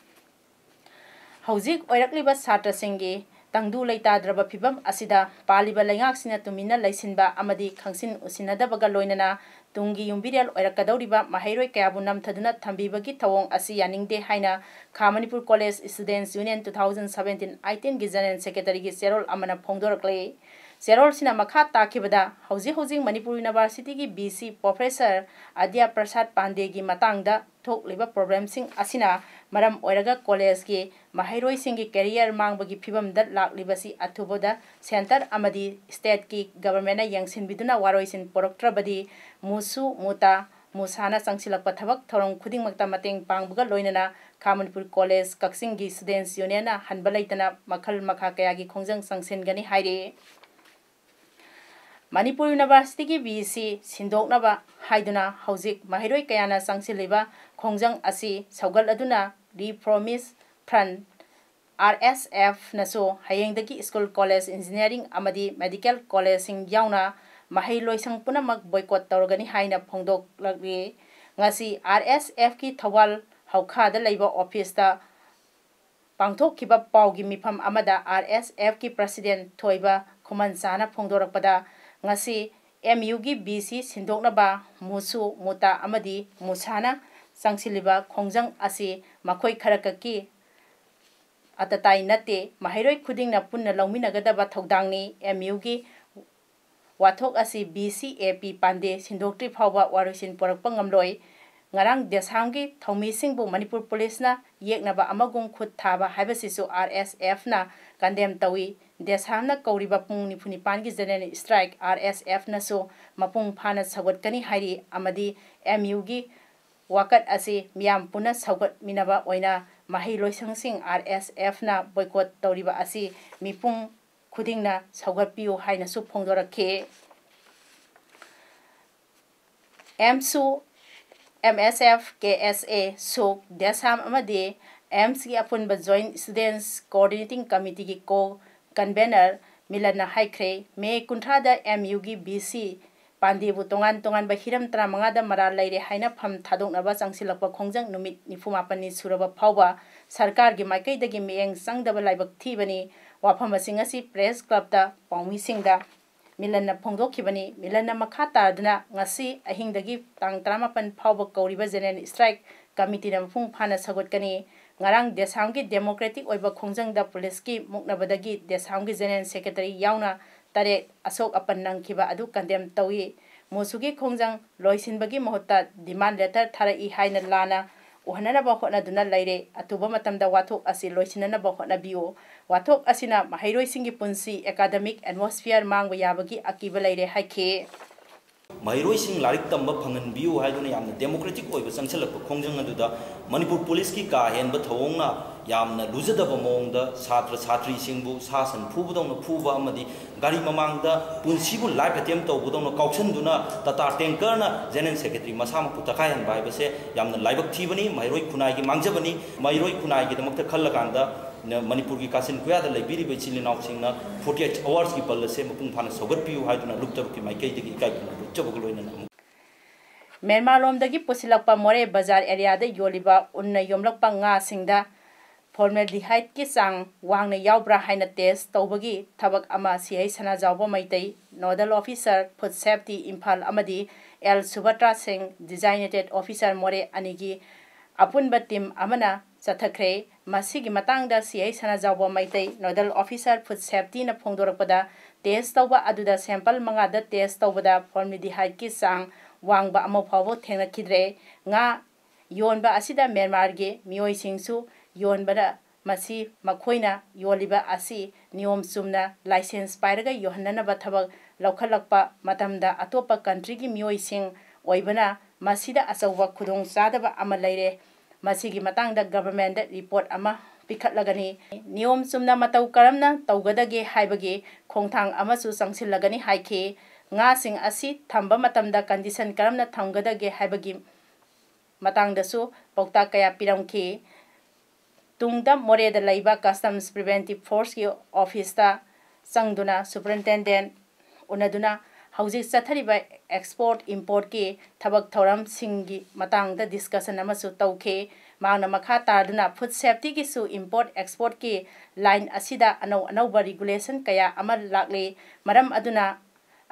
ꯍꯧꯖꯤꯛ ꯑꯣꯏꯔꯛꯂꯤꯕ ꯁꯥꯇ꯭ꯔꯁꯤꯡꯒꯤ ꯇꯪꯗꯨ ꯂꯩꯇꯥꯗ꯭ꯔꯕ ꯐꯤꯚꯝ ꯑꯁꯤꯗ ꯄꯥꯜꯂꯤꯕ ꯂꯩꯉꯥꯛꯁꯤꯅ ꯇꯨꯃꯤꯟꯅ ꯂꯩꯁꯤꯟꯕ ꯑꯃꯗꯤ ꯈꯪꯁꯤꯟ ꯎꯁꯤꯟꯅꯗꯕꯒ ꯂꯣꯏꯅꯅ ꯇꯨꯡꯒꯤ ꯌꯨꯝꯕꯤꯔꯦꯜ ꯑꯣꯏꯔꯛꯀꯗꯧꯔꯤꯕ ꯃꯍꯩꯔꯣꯏ ꯀꯌꯥꯕꯨ ꯅꯝꯊꯗꯨꯅ ꯊꯝꯕꯤꯕꯒꯤ ꯊꯧꯑꯣꯡ ꯑꯁꯤ ꯌꯥꯅꯤꯡꯗꯦ ꯍꯥꯏꯅ ꯈꯥ Manipur College Students Union two thousand seventeen eighteenꯒꯤ General Secretaryꯒꯤ ꯆꯦꯔꯣꯜ ꯑꯃꯅ ꯐꯣꯡꯗꯣꯔꯛꯂꯤ꯫ ꯆꯦꯔꯣꯜꯁꯤꯅ ꯃꯈꯥ ꯇꯥꯈꯤꯕꯗ, ꯍꯧꯖꯤꯛ ꯍꯧꯖꯤꯛ ꯃꯅꯤꯄꯨꯔ Universityꯒꯤ V C Professor ꯑꯗ꯭ꯌ ꯄ꯭ꯔꯁꯥꯗ ꯄꯥꯟꯗꯦꯒꯤ ꯃꯇꯥꯡꯗ ꯊꯣꯛꯂꯤꯕ problemꯁꯤꯡ ꯑꯁꯤꯅ ꯃꯔꯝ ꯑꯣꯏꯔꯒ collegeꯀꯤ ꯃꯍꯩꯔꯣꯏꯁꯤꯡꯒꯤ career ꯃꯥꯡꯕꯒꯤ ꯐꯤꯚꯝꯗ ꯂꯥꯛꯂꯤꯕꯁꯤ ꯑꯊꯨꯕꯗ centre ꯑꯃꯗꯤ stateꯀꯤ governmentꯅ ꯌꯦꯡꯁꯤꯟꯕꯤꯗꯨꯅ ꯋꯥꯔꯣꯏꯁꯤꯟ ꯄꯨꯔꯛꯇ꯭ꯔꯕꯗꯤ ꯃꯨꯁꯨ, ꯃꯨꯇꯥ, ꯃꯨꯁꯥꯅ ꯆꯪꯁꯤꯜꯂꯛꯄ ꯊꯕꯛ ꯊꯧꯔꯝ ꯈꯨꯗꯤꯡꯃꯛꯇ ꯃꯇꯦꯡ ꯄꯥꯡꯕꯒ ꯂꯣꯏꯅꯅ ꯈꯥ ꯃꯅꯤꯄꯨꯔ College ꯀꯛꯆꯤꯡꯒꯤ Students Unionꯅ ꯍꯟꯕ ꯂꯩꯇꯅ ꯃꯈꯜ ꯃꯈꯥ ꯀꯌꯥꯒꯤ ꯈꯣꯡꯖꯪ ꯆꯪꯁꯤꯟꯒꯅꯤ ꯍꯥꯏꯔꯤ꯫ ꯃꯅꯤꯄꯨꯔ Universityꯒꯤ V C ꯁꯤꯟꯗꯣꯛꯅꯕ ꯍꯥꯏꯗꯨꯅ ꯍꯧꯖꯤꯛ ꯃꯍꯩꯔꯣꯏ ꯀꯌꯥꯅ ꯆꯪꯁꯤꯜꯂꯤꯕ ꯈꯣꯡꯖꯪ ꯑꯁꯤ ꯁꯧꯒꯠꯂꯗꯨꯅ Reformist Front, R S Fꯅꯁꯨ ꯍꯌꯦꯡꯗꯒꯤ school, college, engineering ꯑꯃꯗꯤ medical collegeꯁꯤꯡ ꯌꯥꯎꯅ ꯃꯍꯩ ꯂꯣꯏꯁꯪ ꯄꯨꯝꯅꯃꯛ boycott ꯇꯧꯔꯒꯅꯤ ꯍꯥꯏꯅ ꯐꯣꯡꯗꯣꯛꯂꯛꯂꯤ꯫ ꯉꯁꯤ R S Fꯀꯤ ꯊꯧꯕꯥꯜ ꯍꯧꯈꯥꯗ ꯂꯩꯕ officeꯇ ꯄꯥꯡꯊꯣꯛꯈꯤꯕ ꯄꯥꯎꯒꯤ ꯃꯤꯐꯝ ꯑꯃꯗ R S Fꯀꯤ President ꯊꯣꯏꯕ ꯈꯨꯃꯟꯆꯥꯅ ꯐꯣꯡꯗꯣꯔꯛꯄꯗ, ꯉꯁꯤ M Uꯒꯤ V C ꯁꯤꯟꯗꯣꯛꯅꯕ ꯃꯨꯁꯨ, ꯃꯨꯇꯥ ꯑꯃꯗꯤ ꯃꯨꯁꯥꯅ ꯆꯪꯁꯤꯜꯂꯤꯕ ꯈꯣꯡꯖꯪ ꯑꯁꯤ ꯃꯈꯣꯏ ꯈꯔꯈꯛꯀꯤ ꯑꯇꯇꯥꯏ ꯅꯠꯇꯦ, ꯃꯍꯩꯔꯣꯏ ꯈꯨꯗꯤꯡꯅ ꯄꯨꯟꯅ ꯂꯧꯃꯤꯟꯅꯒꯗꯕ ꯊꯧꯗꯥꯡꯅꯤ꯫ M Uꯒꯤ ꯋꯥꯊꯣꯛ ꯑꯁꯤ V C A P ꯄꯥꯟꯗꯦ ꯁꯤꯟꯗꯣꯛꯇ꯭ꯔꯤ ꯐꯥꯎꯕ ꯋꯥꯔꯣꯏꯁꯤꯟ ꯄꯨꯔꯛꯄ ꯉꯝꯂꯣꯏ꯫ ꯉꯔꯥꯡ ꯗꯦꯁꯥꯝꯒꯤ ꯊꯧꯃꯤꯁꯤꯡꯕꯨ ꯃꯅꯤꯄꯨꯔ policeꯅ ꯌꯦꯛꯅꯕ ꯑꯃꯒꯨꯝ ꯈꯨꯠ ꯊꯥꯕ ꯍꯥꯏꯕꯁꯤꯁꯨ R S Fꯅ condemn ꯇꯧꯏ꯫ ꯗꯦꯁꯥꯝꯅ ꯀꯧꯔꯤꯕ ꯄꯨꯡ ꯅꯤꯐꯨ ꯅꯤꯄꯥꯟꯒꯤ general strike R S Fꯅꯁꯨ ꯃꯄꯨꯡ ꯐꯥꯅ ꯁꯧꯒꯠꯀꯅꯤ ꯍꯥꯏꯔꯤ ꯑꯃꯗꯤ M Uꯒꯤ ꯋꯥꯀꯠ ꯑꯁꯤ ꯃꯤꯌꯥꯝ ꯄꯨꯟꯅ ꯁꯧꯒꯠꯃꯤꯟꯅꯕ ꯑꯣꯏꯅ ꯃꯍꯩ ꯂꯣꯏꯁꯪꯁꯤꯡ R S Fꯅ boycott ꯇꯧꯔꯤꯕ ꯑꯁꯤ ꯃꯤꯄꯨꯝ ꯈꯨꯗꯤꯡꯅ ꯁꯧꯒꯠꯄꯤꯌꯨ ꯍꯥꯏꯅꯁꯨ ꯐꯣꯡꯗꯣꯔꯛꯈꯤ꯫ ꯑꯦꯝꯁꯨ, ꯑꯦꯝ ꯑꯦꯁ ꯑꯦꯐ, ꯀꯦ ꯑꯦꯁ ꯑꯦ, ꯁꯨꯛ, ꯗꯦꯁꯥꯝ ꯑꯃꯗꯤ ꯑꯦꯝꯁꯀꯤ ꯑꯄꯨꯟꯕ Joint Students Coordinating Committeeꯒꯤ ꯀꯣ ꯀꯟꯚꯦꯅꯔ ꯃꯤꯂꯟꯅ ꯍꯥꯏꯈ꯭ꯔꯦ, ꯃꯦ ꯀꯨꯟꯊ꯭ꯔꯥꯗ ꯑꯦꯝ ꯌꯨꯒꯤ ꯚꯤ ꯁꯤ ꯄꯥꯟꯗꯦꯕꯨ ꯇꯣꯉꯥꯟ ꯇꯣꯉꯥꯟꯕ ꯍꯤꯔꯝ ꯇꯔꯥꯃꯉꯥꯗ ꯃꯔꯥꯜ ꯂꯩꯔꯦ ꯍꯥꯏꯅ ꯐꯝ ꯊꯥꯗꯣꯛꯅꯕ ꯆꯪꯁꯤꯜꯂꯛꯄ ꯈꯣꯡꯖꯪ ꯅꯨꯃꯤꯠ ꯅꯤꯐꯨ ꯃꯥꯄꯟꯅꯤ ꯁꯨꯔꯕ ꯐꯥꯎꯕ ꯁꯔꯀꯥꯔꯒꯤ ꯃꯥꯏꯀꯩꯗꯒꯤ ꯃꯤꯠꯌꯦꯡ ꯆꯪꯗꯕ ꯂꯥꯏꯕꯛ ꯊꯤꯕꯅꯤ꯫ ꯋꯥꯐꯝ ꯑꯁꯤ ꯉꯁꯤ ꯄ꯭ꯔꯦꯁ ꯀ꯭ꯂꯕꯇ ꯄꯥꯎꯃꯤꯁꯤꯡꯗ ꯃꯤꯂꯟꯅ ꯐꯣꯡꯗꯣꯛꯈꯤꯕꯅꯤ꯫ ꯃꯤꯂꯟꯅ ꯃꯈꯥ ꯇꯥꯗꯨꯅ ꯉꯁꯤ ꯑꯍꯤꯡꯗꯒꯤ ꯇꯥꯡ ꯇꯔꯥꯃꯥꯄꯟ ꯐꯥꯎꯕ ꯀꯧꯔꯤꯕ ꯖꯦꯅꯔꯦꯜ ꯁ꯭ꯇ꯭ꯔꯥꯏꯛ ꯀꯃꯤꯇꯤꯅ ꯃꯄꯨꯡ ꯐꯥꯅ ꯁꯧꯒꯠꯀꯅꯤ꯫ ꯉꯔꯥꯡ ꯗꯦꯁꯥꯝꯒꯤ ꯗꯦꯃꯣꯀ꯭ꯔꯦꯇꯤꯛ ꯑꯣꯏꯕ ꯈꯣꯡꯖꯪꯗ ꯄꯨꯂꯤꯁꯀꯤ ꯃꯨꯛꯅꯕꯗꯒꯤ ꯗꯦꯁꯥꯝꯒꯤ ꯖꯦꯅꯔꯦꯜ ꯁꯦꯀ꯭ꯔꯦꯇꯔꯤ ꯌꯥꯎꯅ ꯇꯔꯦꯠ ꯑꯁꯣꯛ ꯑꯄꯟ ꯅꯪꯈꯤꯕ ꯑꯗꯨ ꯀꯟꯗꯦꯝ ꯇꯧꯏ꯫ ꯃꯨꯁꯨꯒꯤ ꯈꯣꯡꯖꯪ ꯂꯣꯏꯁꯤꯟꯕꯒꯤ ꯃꯍꯨꯠꯇ ꯗꯤꯃꯥꯟ ꯂꯦꯇꯔ ꯊꯥꯔꯛꯏ ꯍꯥꯏꯅ ꯂꯥꯟꯅ ꯎꯍꯟꯅꯅꯕ ꯍꯣꯠꯅꯗꯨꯅ ꯂꯩꯔꯦ꯫ ꯑꯊꯨꯕ ꯃꯇꯝꯗ ꯋꯥꯊꯣꯛ ꯑꯁꯤ ꯂꯣꯏꯁꯤꯟꯅꯅꯕ ꯍꯣꯠꯅꯕꯤꯌꯨ꯫ ꯋꯥꯊꯣꯛ ꯑꯁꯤꯅ ꯃꯍꯩꯔꯣꯏꯁꯤꯡꯒꯤ ꯄꯨꯟꯁꯤ, ꯑꯦꯀꯥꯗꯃꯤꯛ ꯑꯦꯠꯃꯣꯁꯐꯤꯌꯔ ꯃꯥꯡꯕ ꯌꯥꯕꯒꯤ ꯑꯀꯤꯕ ꯂꯩꯔꯦ ꯍꯥꯏꯈꯤ꯫ ꯃꯍꯩꯔꯣꯏꯁꯤꯡ ꯂꯥꯏꯔꯤꯛ ꯇꯝꯕ ꯐꯪꯍꯟꯕꯤꯌꯨ ꯍꯥꯏꯗꯨꯅ ꯌꯥꯝꯅ ꯗꯦꯃꯣꯀ꯭ꯔꯦꯇꯤꯛ ꯑꯣꯏꯕ ꯆꯪꯁꯤꯜꯂꯛꯄ ꯈꯣꯡꯖꯪ ꯑꯗꯨꯗ ꯃꯅꯤꯄꯨꯔ ꯄꯨꯂꯤꯁꯀꯤ ꯀꯥ ꯍꯦꯟꯕ ꯊꯧꯑꯣꯡꯅ ꯌꯥꯝꯅ ꯂꯨꯖꯗꯕ ꯃꯑꯣꯡꯗ ꯁꯥꯇ꯭ꯔ ꯁꯥꯇ꯭ꯔꯤꯁꯤꯡꯕꯨ ꯁꯥ ꯁꯟ ꯐꯨꯕꯗꯧꯅ ꯐꯨꯕ ꯑꯃꯗꯤ ꯒꯥꯔꯤ ꯃꯃꯥꯡꯗ ꯄꯨꯟꯁꯤꯕꯨ ꯂꯥꯏꯐ ꯑꯦꯇꯦꯝ ꯇꯧꯕꯗꯧꯅ ꯀꯥꯎꯁꯟꯗꯨꯅ ꯇꯥꯇꯥ ꯇꯦꯡꯀꯔꯅ ꯖꯦꯅꯔꯦꯜ ꯁꯦꯀ꯭ꯔꯦꯇꯔꯤ ꯃꯁꯥꯃꯛꯄꯨ ꯇꯛꯈꯥꯏꯍꯟꯕ ꯍꯥꯏꯕꯁꯦ ꯌꯥꯝꯅ ꯂꯥꯏꯕꯛ ꯊꯤꯕꯅꯤ꯫ ꯃꯍꯩꯔꯣꯏ ꯈꯨꯟꯅꯥꯏꯒꯤ ꯃꯥꯡꯖꯕꯅꯤ꯫ ꯃꯍꯩꯔꯣꯏ ꯈꯨꯟꯅꯥꯏꯒꯤꯗꯃꯛꯇ ꯈꯜꯂꯀꯥꯟꯗ ꯅ-, ꯃꯅꯤꯄꯨꯔꯒꯤ ꯀꯥꯆꯤꯟ ꯀꯣꯌꯥꯗ ꯂꯩꯕꯤꯔꯤꯕ ꯏꯆꯤꯜ ꯏꯅꯥꯎꯁꯤꯡꯅ forty eight hoursꯀꯤ ꯕꯟ ꯑꯁꯦ ꯃꯄꯨꯡ ꯐꯥꯅ ꯁꯧꯒꯠꯄꯤꯌꯨ ꯍꯥꯏꯗꯨꯅ ꯂꯨꯞ ꯇꯔꯨꯛꯀꯤ ꯃꯥꯏꯀꯩꯗꯒꯤ ꯏꯀꯥꯏ ꯈꯨꯝꯅꯕ ꯎꯠꯆꯕꯒ ꯂꯣꯏꯅꯅ ꯑꯃꯨꯛ ꯃ꯭ꯌꯥꯟꯃꯥꯔꯂꯣꯝꯗꯒꯤ ꯄꯨꯁꯤꯜꯂꯛꯄ ꯃꯣꯔꯦ ꯕꯖꯥꯔ ꯑꯦꯔꯤꯌꯥꯗ ꯌꯣꯜꯂꯤꯕ ꯎꯟꯅ ꯌꯣꯝꯂꯛꯄ ꯉꯥꯁꯤꯡꯗ ꯐꯣꯔꯃꯦꯜꯗꯤꯍꯥꯏꯗꯀꯤ ꯆꯥꯡ ꯋꯥꯡꯅ ꯌꯥꯎꯕ꯭ꯔꯥ ꯍꯥꯏꯅ ꯇꯦꯁ ꯇꯧꯕꯒꯤ ꯊꯕꯛ ꯑꯃ C H Sanajaoba Meitei, nodal officer, food safety Imphal ꯑꯃꯗꯤ ꯑꯦꯜ ꯁꯨꯚꯇ꯭ꯔꯥ ꯁꯤꯡ, ꯗꯤꯖꯥꯏꯅꯦꯇꯦꯠ ꯑꯣꯐꯤꯁꯔ ꯃꯣꯔꯦ ꯑꯅꯤꯒꯤ ꯑꯄꯨꯟꯕ ꯇꯤꯝ ꯑꯃꯅ ꯆꯠꯊꯈ꯭ꯔꯦ꯫ ꯃꯁꯤꯒꯤ ꯃꯇꯥꯡꯗ C H Sanajaoba Meitei, nodal officer, food ꯁꯦꯐꯇꯤꯅ ꯐꯣꯡꯗꯣꯔꯛꯄꯗ, ꯇꯦꯁ ꯇꯧꯕ ꯑꯗꯨꯗ ꯁꯦꯝꯄꯜ ꯃꯉꯥꯗ ꯇꯦꯁ ꯇꯧꯕꯗ ꯐꯣꯔꯃꯦꯜꯗꯤꯍꯥꯏꯗꯀꯤ ꯆꯥꯡ ꯋꯥꯡꯕ ꯑꯃꯐꯥꯎꯕ ꯊꯦꯡꯅꯈꯤꯗ꯭ꯔꯦ꯫ ꯉꯥ ꯌꯣꯟꯕ ꯑꯁꯤꯗ ꯃ꯭ꯌꯥꯟꯃꯥꯔꯒꯤ ꯃꯤꯑꯣꯏꯁꯤꯡꯁꯨ ꯌꯣꯟꯕꯗ, ꯃꯁꯤ ꯃꯈꯣꯏꯅ ꯌꯣꯜꯂꯤꯕ ꯑꯁꯤ ꯅꯤꯌꯣꯝ ꯆꯨꯝꯅ ꯂꯥꯏꯁꯦꯟꯁ ꯄꯥꯏꯔꯒ ꯌꯣꯟꯍꯟꯅꯅꯕ ꯊꯕꯛ ꯂꯧꯈꯠꯂꯛꯄ ꯃꯇꯝꯗ ꯑꯇꯣꯞꯄ ꯀꯟꯇ꯭ꯔꯤꯒꯤ ꯃꯤꯑꯣꯏꯁꯤꯡ ꯑꯣꯏꯕꯅ ꯃꯁꯤꯗ ꯑꯆꯧꯕ ꯈꯨꯗꯣꯡꯆꯥꯗꯕ ꯑꯃ ꯂꯩꯔꯦ꯫ ꯃꯁꯤꯒꯤ ꯃꯇꯥꯡꯗ ꯒꯚꯔꯟꯃꯦꯟꯗ ꯔꯤꯄꯣꯔꯠ ꯑꯃ ꯄꯤꯈꯠꯂꯒꯅꯤ꯫ ꯅꯤꯌꯣꯝ ꯆꯨꯝꯅ ꯃꯇꯧ ꯀꯔꯝꯅ ꯇꯧꯒꯗꯒꯦ ꯍꯥꯏꯕꯒꯤ ꯈꯣꯡꯊꯥꯡ ꯑꯃꯁꯨ ꯆꯪꯁꯤꯜꯂꯒꯅꯤ ꯍꯥꯏꯈꯤ꯫ ꯉꯥꯁꯤꯡ ꯑꯁꯤ ꯊꯝꯕ ꯃꯇꯝꯗ condition ꯀꯔꯝꯅ ꯊꯝꯒꯗꯒꯦ ꯍꯥꯏꯕꯒꯤ ꯃꯇꯥꯡꯗꯁꯨ ꯄꯥꯎꯇꯥꯛ ꯀꯌꯥ ꯄꯤꯔꯝꯈꯤ꯫ ꯇꯨꯡꯗ ꯃꯣꯔꯦꯗ ꯂꯩꯕ Customs Preventive Forceꯀꯤ officeꯇ ꯆꯪꯗꯨꯅ superintendent ꯎꯅꯗꯨꯅ ꯍꯧꯖꯤꯛ ꯆꯠꯊꯔꯤꯕ export importꯀꯤ ꯊꯕꯛ ꯊꯧꯔꯝꯁꯤꯡꯒꯤ ꯃꯇꯥꯡꯗ discussion ꯑꯃꯁꯨ ꯇꯧꯈꯤ꯫ ꯃꯍꯥꯛꯅ ꯃꯈꯥ ꯇꯥꯗꯨꯅ food safetyꯒꯤꯁꯨ import exportꯀꯤ line ꯑꯁꯤꯗ ꯑꯅꯧ ꯑꯅꯧꯕ regulation ꯀꯌꯥ ꯑꯃ ꯂꯥꯛꯂꯤ꯫ ꯃꯔꯝ ꯑꯗꯨꯅ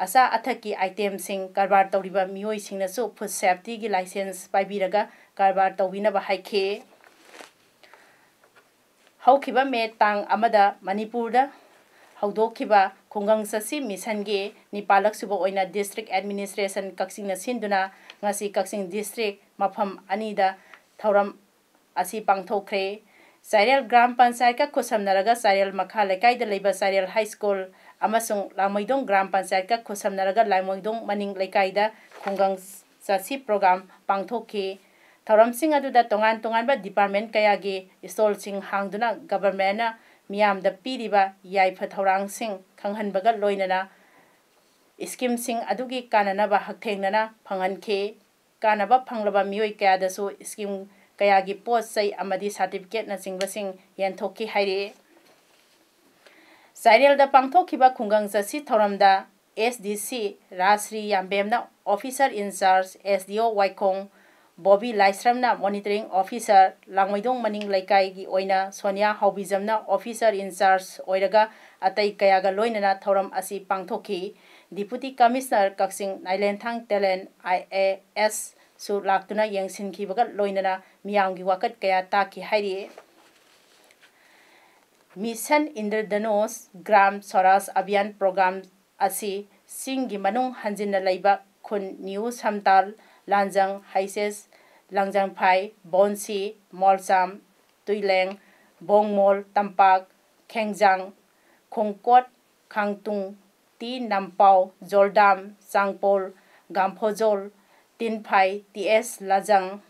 ꯑꯆꯥ ꯑꯊꯛꯀꯤ itemꯁꯤꯡ ꯀꯔꯕꯥꯔ ꯇꯧꯔꯤꯕ ꯃꯤꯑꯣꯏꯁꯤꯡꯅꯁꯨ food safetyꯒꯤ license ꯄꯥꯏꯕꯤꯔꯒ ꯀꯔꯕꯥꯔ ꯇꯧꯕꯤꯅꯕ ꯍꯥꯏꯈꯤ꯫ ꯍꯧꯈꯤꯕ ꯃꯦ ꯇꯥꯡ ꯑꯃꯗ ꯃꯅꯤꯄꯨꯔꯗ ꯍꯧꯗꯣꯛꯈꯤꯕ ꯈꯨꯡꯒꯪ ꯆꯠꯁꯤ ꯃꯤꯁꯟꯒꯤ ꯅꯤꯄꯥꯜꯂꯛ ꯁꯨꯕ ꯑꯣꯏꯅ district administration ꯀꯛꯆꯤꯡꯅ ꯁꯤꯟꯗꯨꯅ ꯉꯁꯤ ꯀꯛꯆꯤꯡ district ꯃꯐꯝ ꯑꯅꯤꯗ ꯊꯧꯔꯝ ꯑꯁꯤ ꯄꯥꯡꯊꯣꯛꯈ꯭ꯔꯦ꯫ ꯆꯥꯏꯔꯦꯜ ꯒ꯭ꯔꯥꯝ ꯄꯟꯆꯥꯌꯠꯀ ꯈꯨꯠꯁꯝꯅꯔꯒ ꯆꯥꯏꯔꯦꯜ ꯃꯈꯥ ꯂꯩꯀꯥꯏꯗ ꯂꯩꯕ ꯆꯥꯏꯔꯦꯜ high school ꯑꯃꯁꯨꯡ ꯂꯥꯡꯃꯩꯗꯣꯡ ꯒ꯭ꯔꯥꯝ ꯄꯟꯆꯥꯌꯠꯀ ꯈꯨꯠꯁꯝꯅꯔꯒ ꯂꯥꯡꯃꯩꯗꯣꯡ ꯃꯅꯤꯡ ꯂꯩꯀꯥꯏꯗ ꯈꯨꯡꯒꯪ ꯆꯠꯁꯤ program ꯄꯥꯡꯊꯣꯛꯈꯤ꯫ ꯊꯧꯔꯝꯁꯤꯡ ꯑꯗꯨꯗ ꯇꯣꯉꯥꯟ ꯇꯣꯉꯥꯟꯕ department ꯀꯌꯥꯒꯤ stallꯁꯤꯡ ꯍꯥꯡꯗꯨꯅ governmentꯅ ꯃꯤꯌꯥꯝꯗ ꯄꯤꯔꯤꯕ ꯌꯥꯏꯐ ꯊꯧꯔꯥꯡꯁꯤꯡ ꯈꯪꯍꯟꯕꯒ ꯂꯣꯏꯅꯅ schemeꯁꯤꯡ ꯑꯗꯨꯒꯤ ꯀꯥꯟꯅꯅꯕ ꯍꯛꯊꯦꯡꯅꯅ ꯐꯪꯍꯟꯈꯤ꯫ ꯀꯥꯟꯅꯕ ꯐꯪꯂꯕ ꯃꯤꯑꯣꯏ ꯀꯌꯥꯗꯁꯨ scheme ꯀꯌꯥꯒꯤ ꯄꯣꯠ ꯆꯩ ꯑꯃꯗꯤ certificateꯅꯆꯤꯡꯕꯁꯤꯡ ꯌꯦꯟꯊꯣꯛꯈꯤ ꯍꯥꯏꯔꯤ꯫ ꯆꯥꯏꯔꯦꯜꯗ ꯄꯥꯡꯊꯣꯛꯈꯤꯕ ꯈꯨꯡꯒꯪ ꯆꯠꯁꯤ ꯊꯧꯔꯝꯗ S D C Rajshri ꯌꯥꯝꯕꯦꯝꯅ officer in charge, S D O ꯋꯥꯏꯈꯣꯡ Bobby ꯂꯥꯏꯁ꯭ꯔꯝꯅ monitoring officer, ꯂꯥꯡꯃꯩꯗꯣꯡ ꯃꯅꯤꯡ ꯂꯩꯀꯥꯏꯒꯤ ꯑꯣꯏꯅ ꯁꯣꯅꯤꯌꯥ ꯍꯥꯎꯕꯤꯖꯝꯅ officer in charge ꯑꯣꯏꯔꯒ ꯑꯇꯩ ꯀꯌꯥꯒ ꯂꯣꯏꯅꯅ ꯊꯧꯔꯝ ꯑꯁꯤ ꯄꯥꯡꯊꯣꯛꯈꯤ꯫ Deputy Commissioner Kakching Nailenthang Telen I A S ꯁꯨ ꯂꯥꯛꯇꯨꯅ ꯌꯦꯡꯁꯤꯟꯈꯤꯕꯒ ꯂꯣꯏꯅꯅ ꯃꯤꯌꯥꯝꯒꯤ ꯋꯥꯀꯠ ꯀꯌꯥ ꯇꯥꯈꯤ ꯍꯥꯏꯔꯤ꯫ Mission Indradhanush Gram Swaraj Abhiyan program ꯑꯁꯤ ꯆꯤꯡꯒꯤ ꯃꯅꯨꯡ ꯍꯟꯖꯤꯟꯅ ꯂꯩꯕ ꯈꯨꯟ ꯅꯤꯎ ꯁꯝꯇꯥꯜ, ꯂꯥꯟꯖꯪ, ꯍꯩꯁꯦꯁ, ꯂꯥꯡꯖꯪꯐꯥꯏ, ꯕꯣꯟꯁꯤ, ꯃꯣꯜꯆꯥꯝ, ꯇꯨꯏꯂꯦꯡ, ꯕꯣꯡꯃꯣꯜ, ꯇꯝꯄꯥꯛ, ꯈꯦꯡꯖꯥꯡ, ꯈꯣꯡꯀꯣꯠ, ꯈꯥꯡꯇꯨꯡ, ꯇꯤ ꯅꯝꯄꯥꯎ, ꯖꯣꯜꯗꯥꯝ, ꯆꯥꯡꯄꯣꯜ, ꯒꯥꯝꯐꯣꯖꯣꯜ, ꯇꯤꯟꯐꯥꯏ, ꯇꯤ ꯑꯦꯁ ꯂꯥꯖꯪ,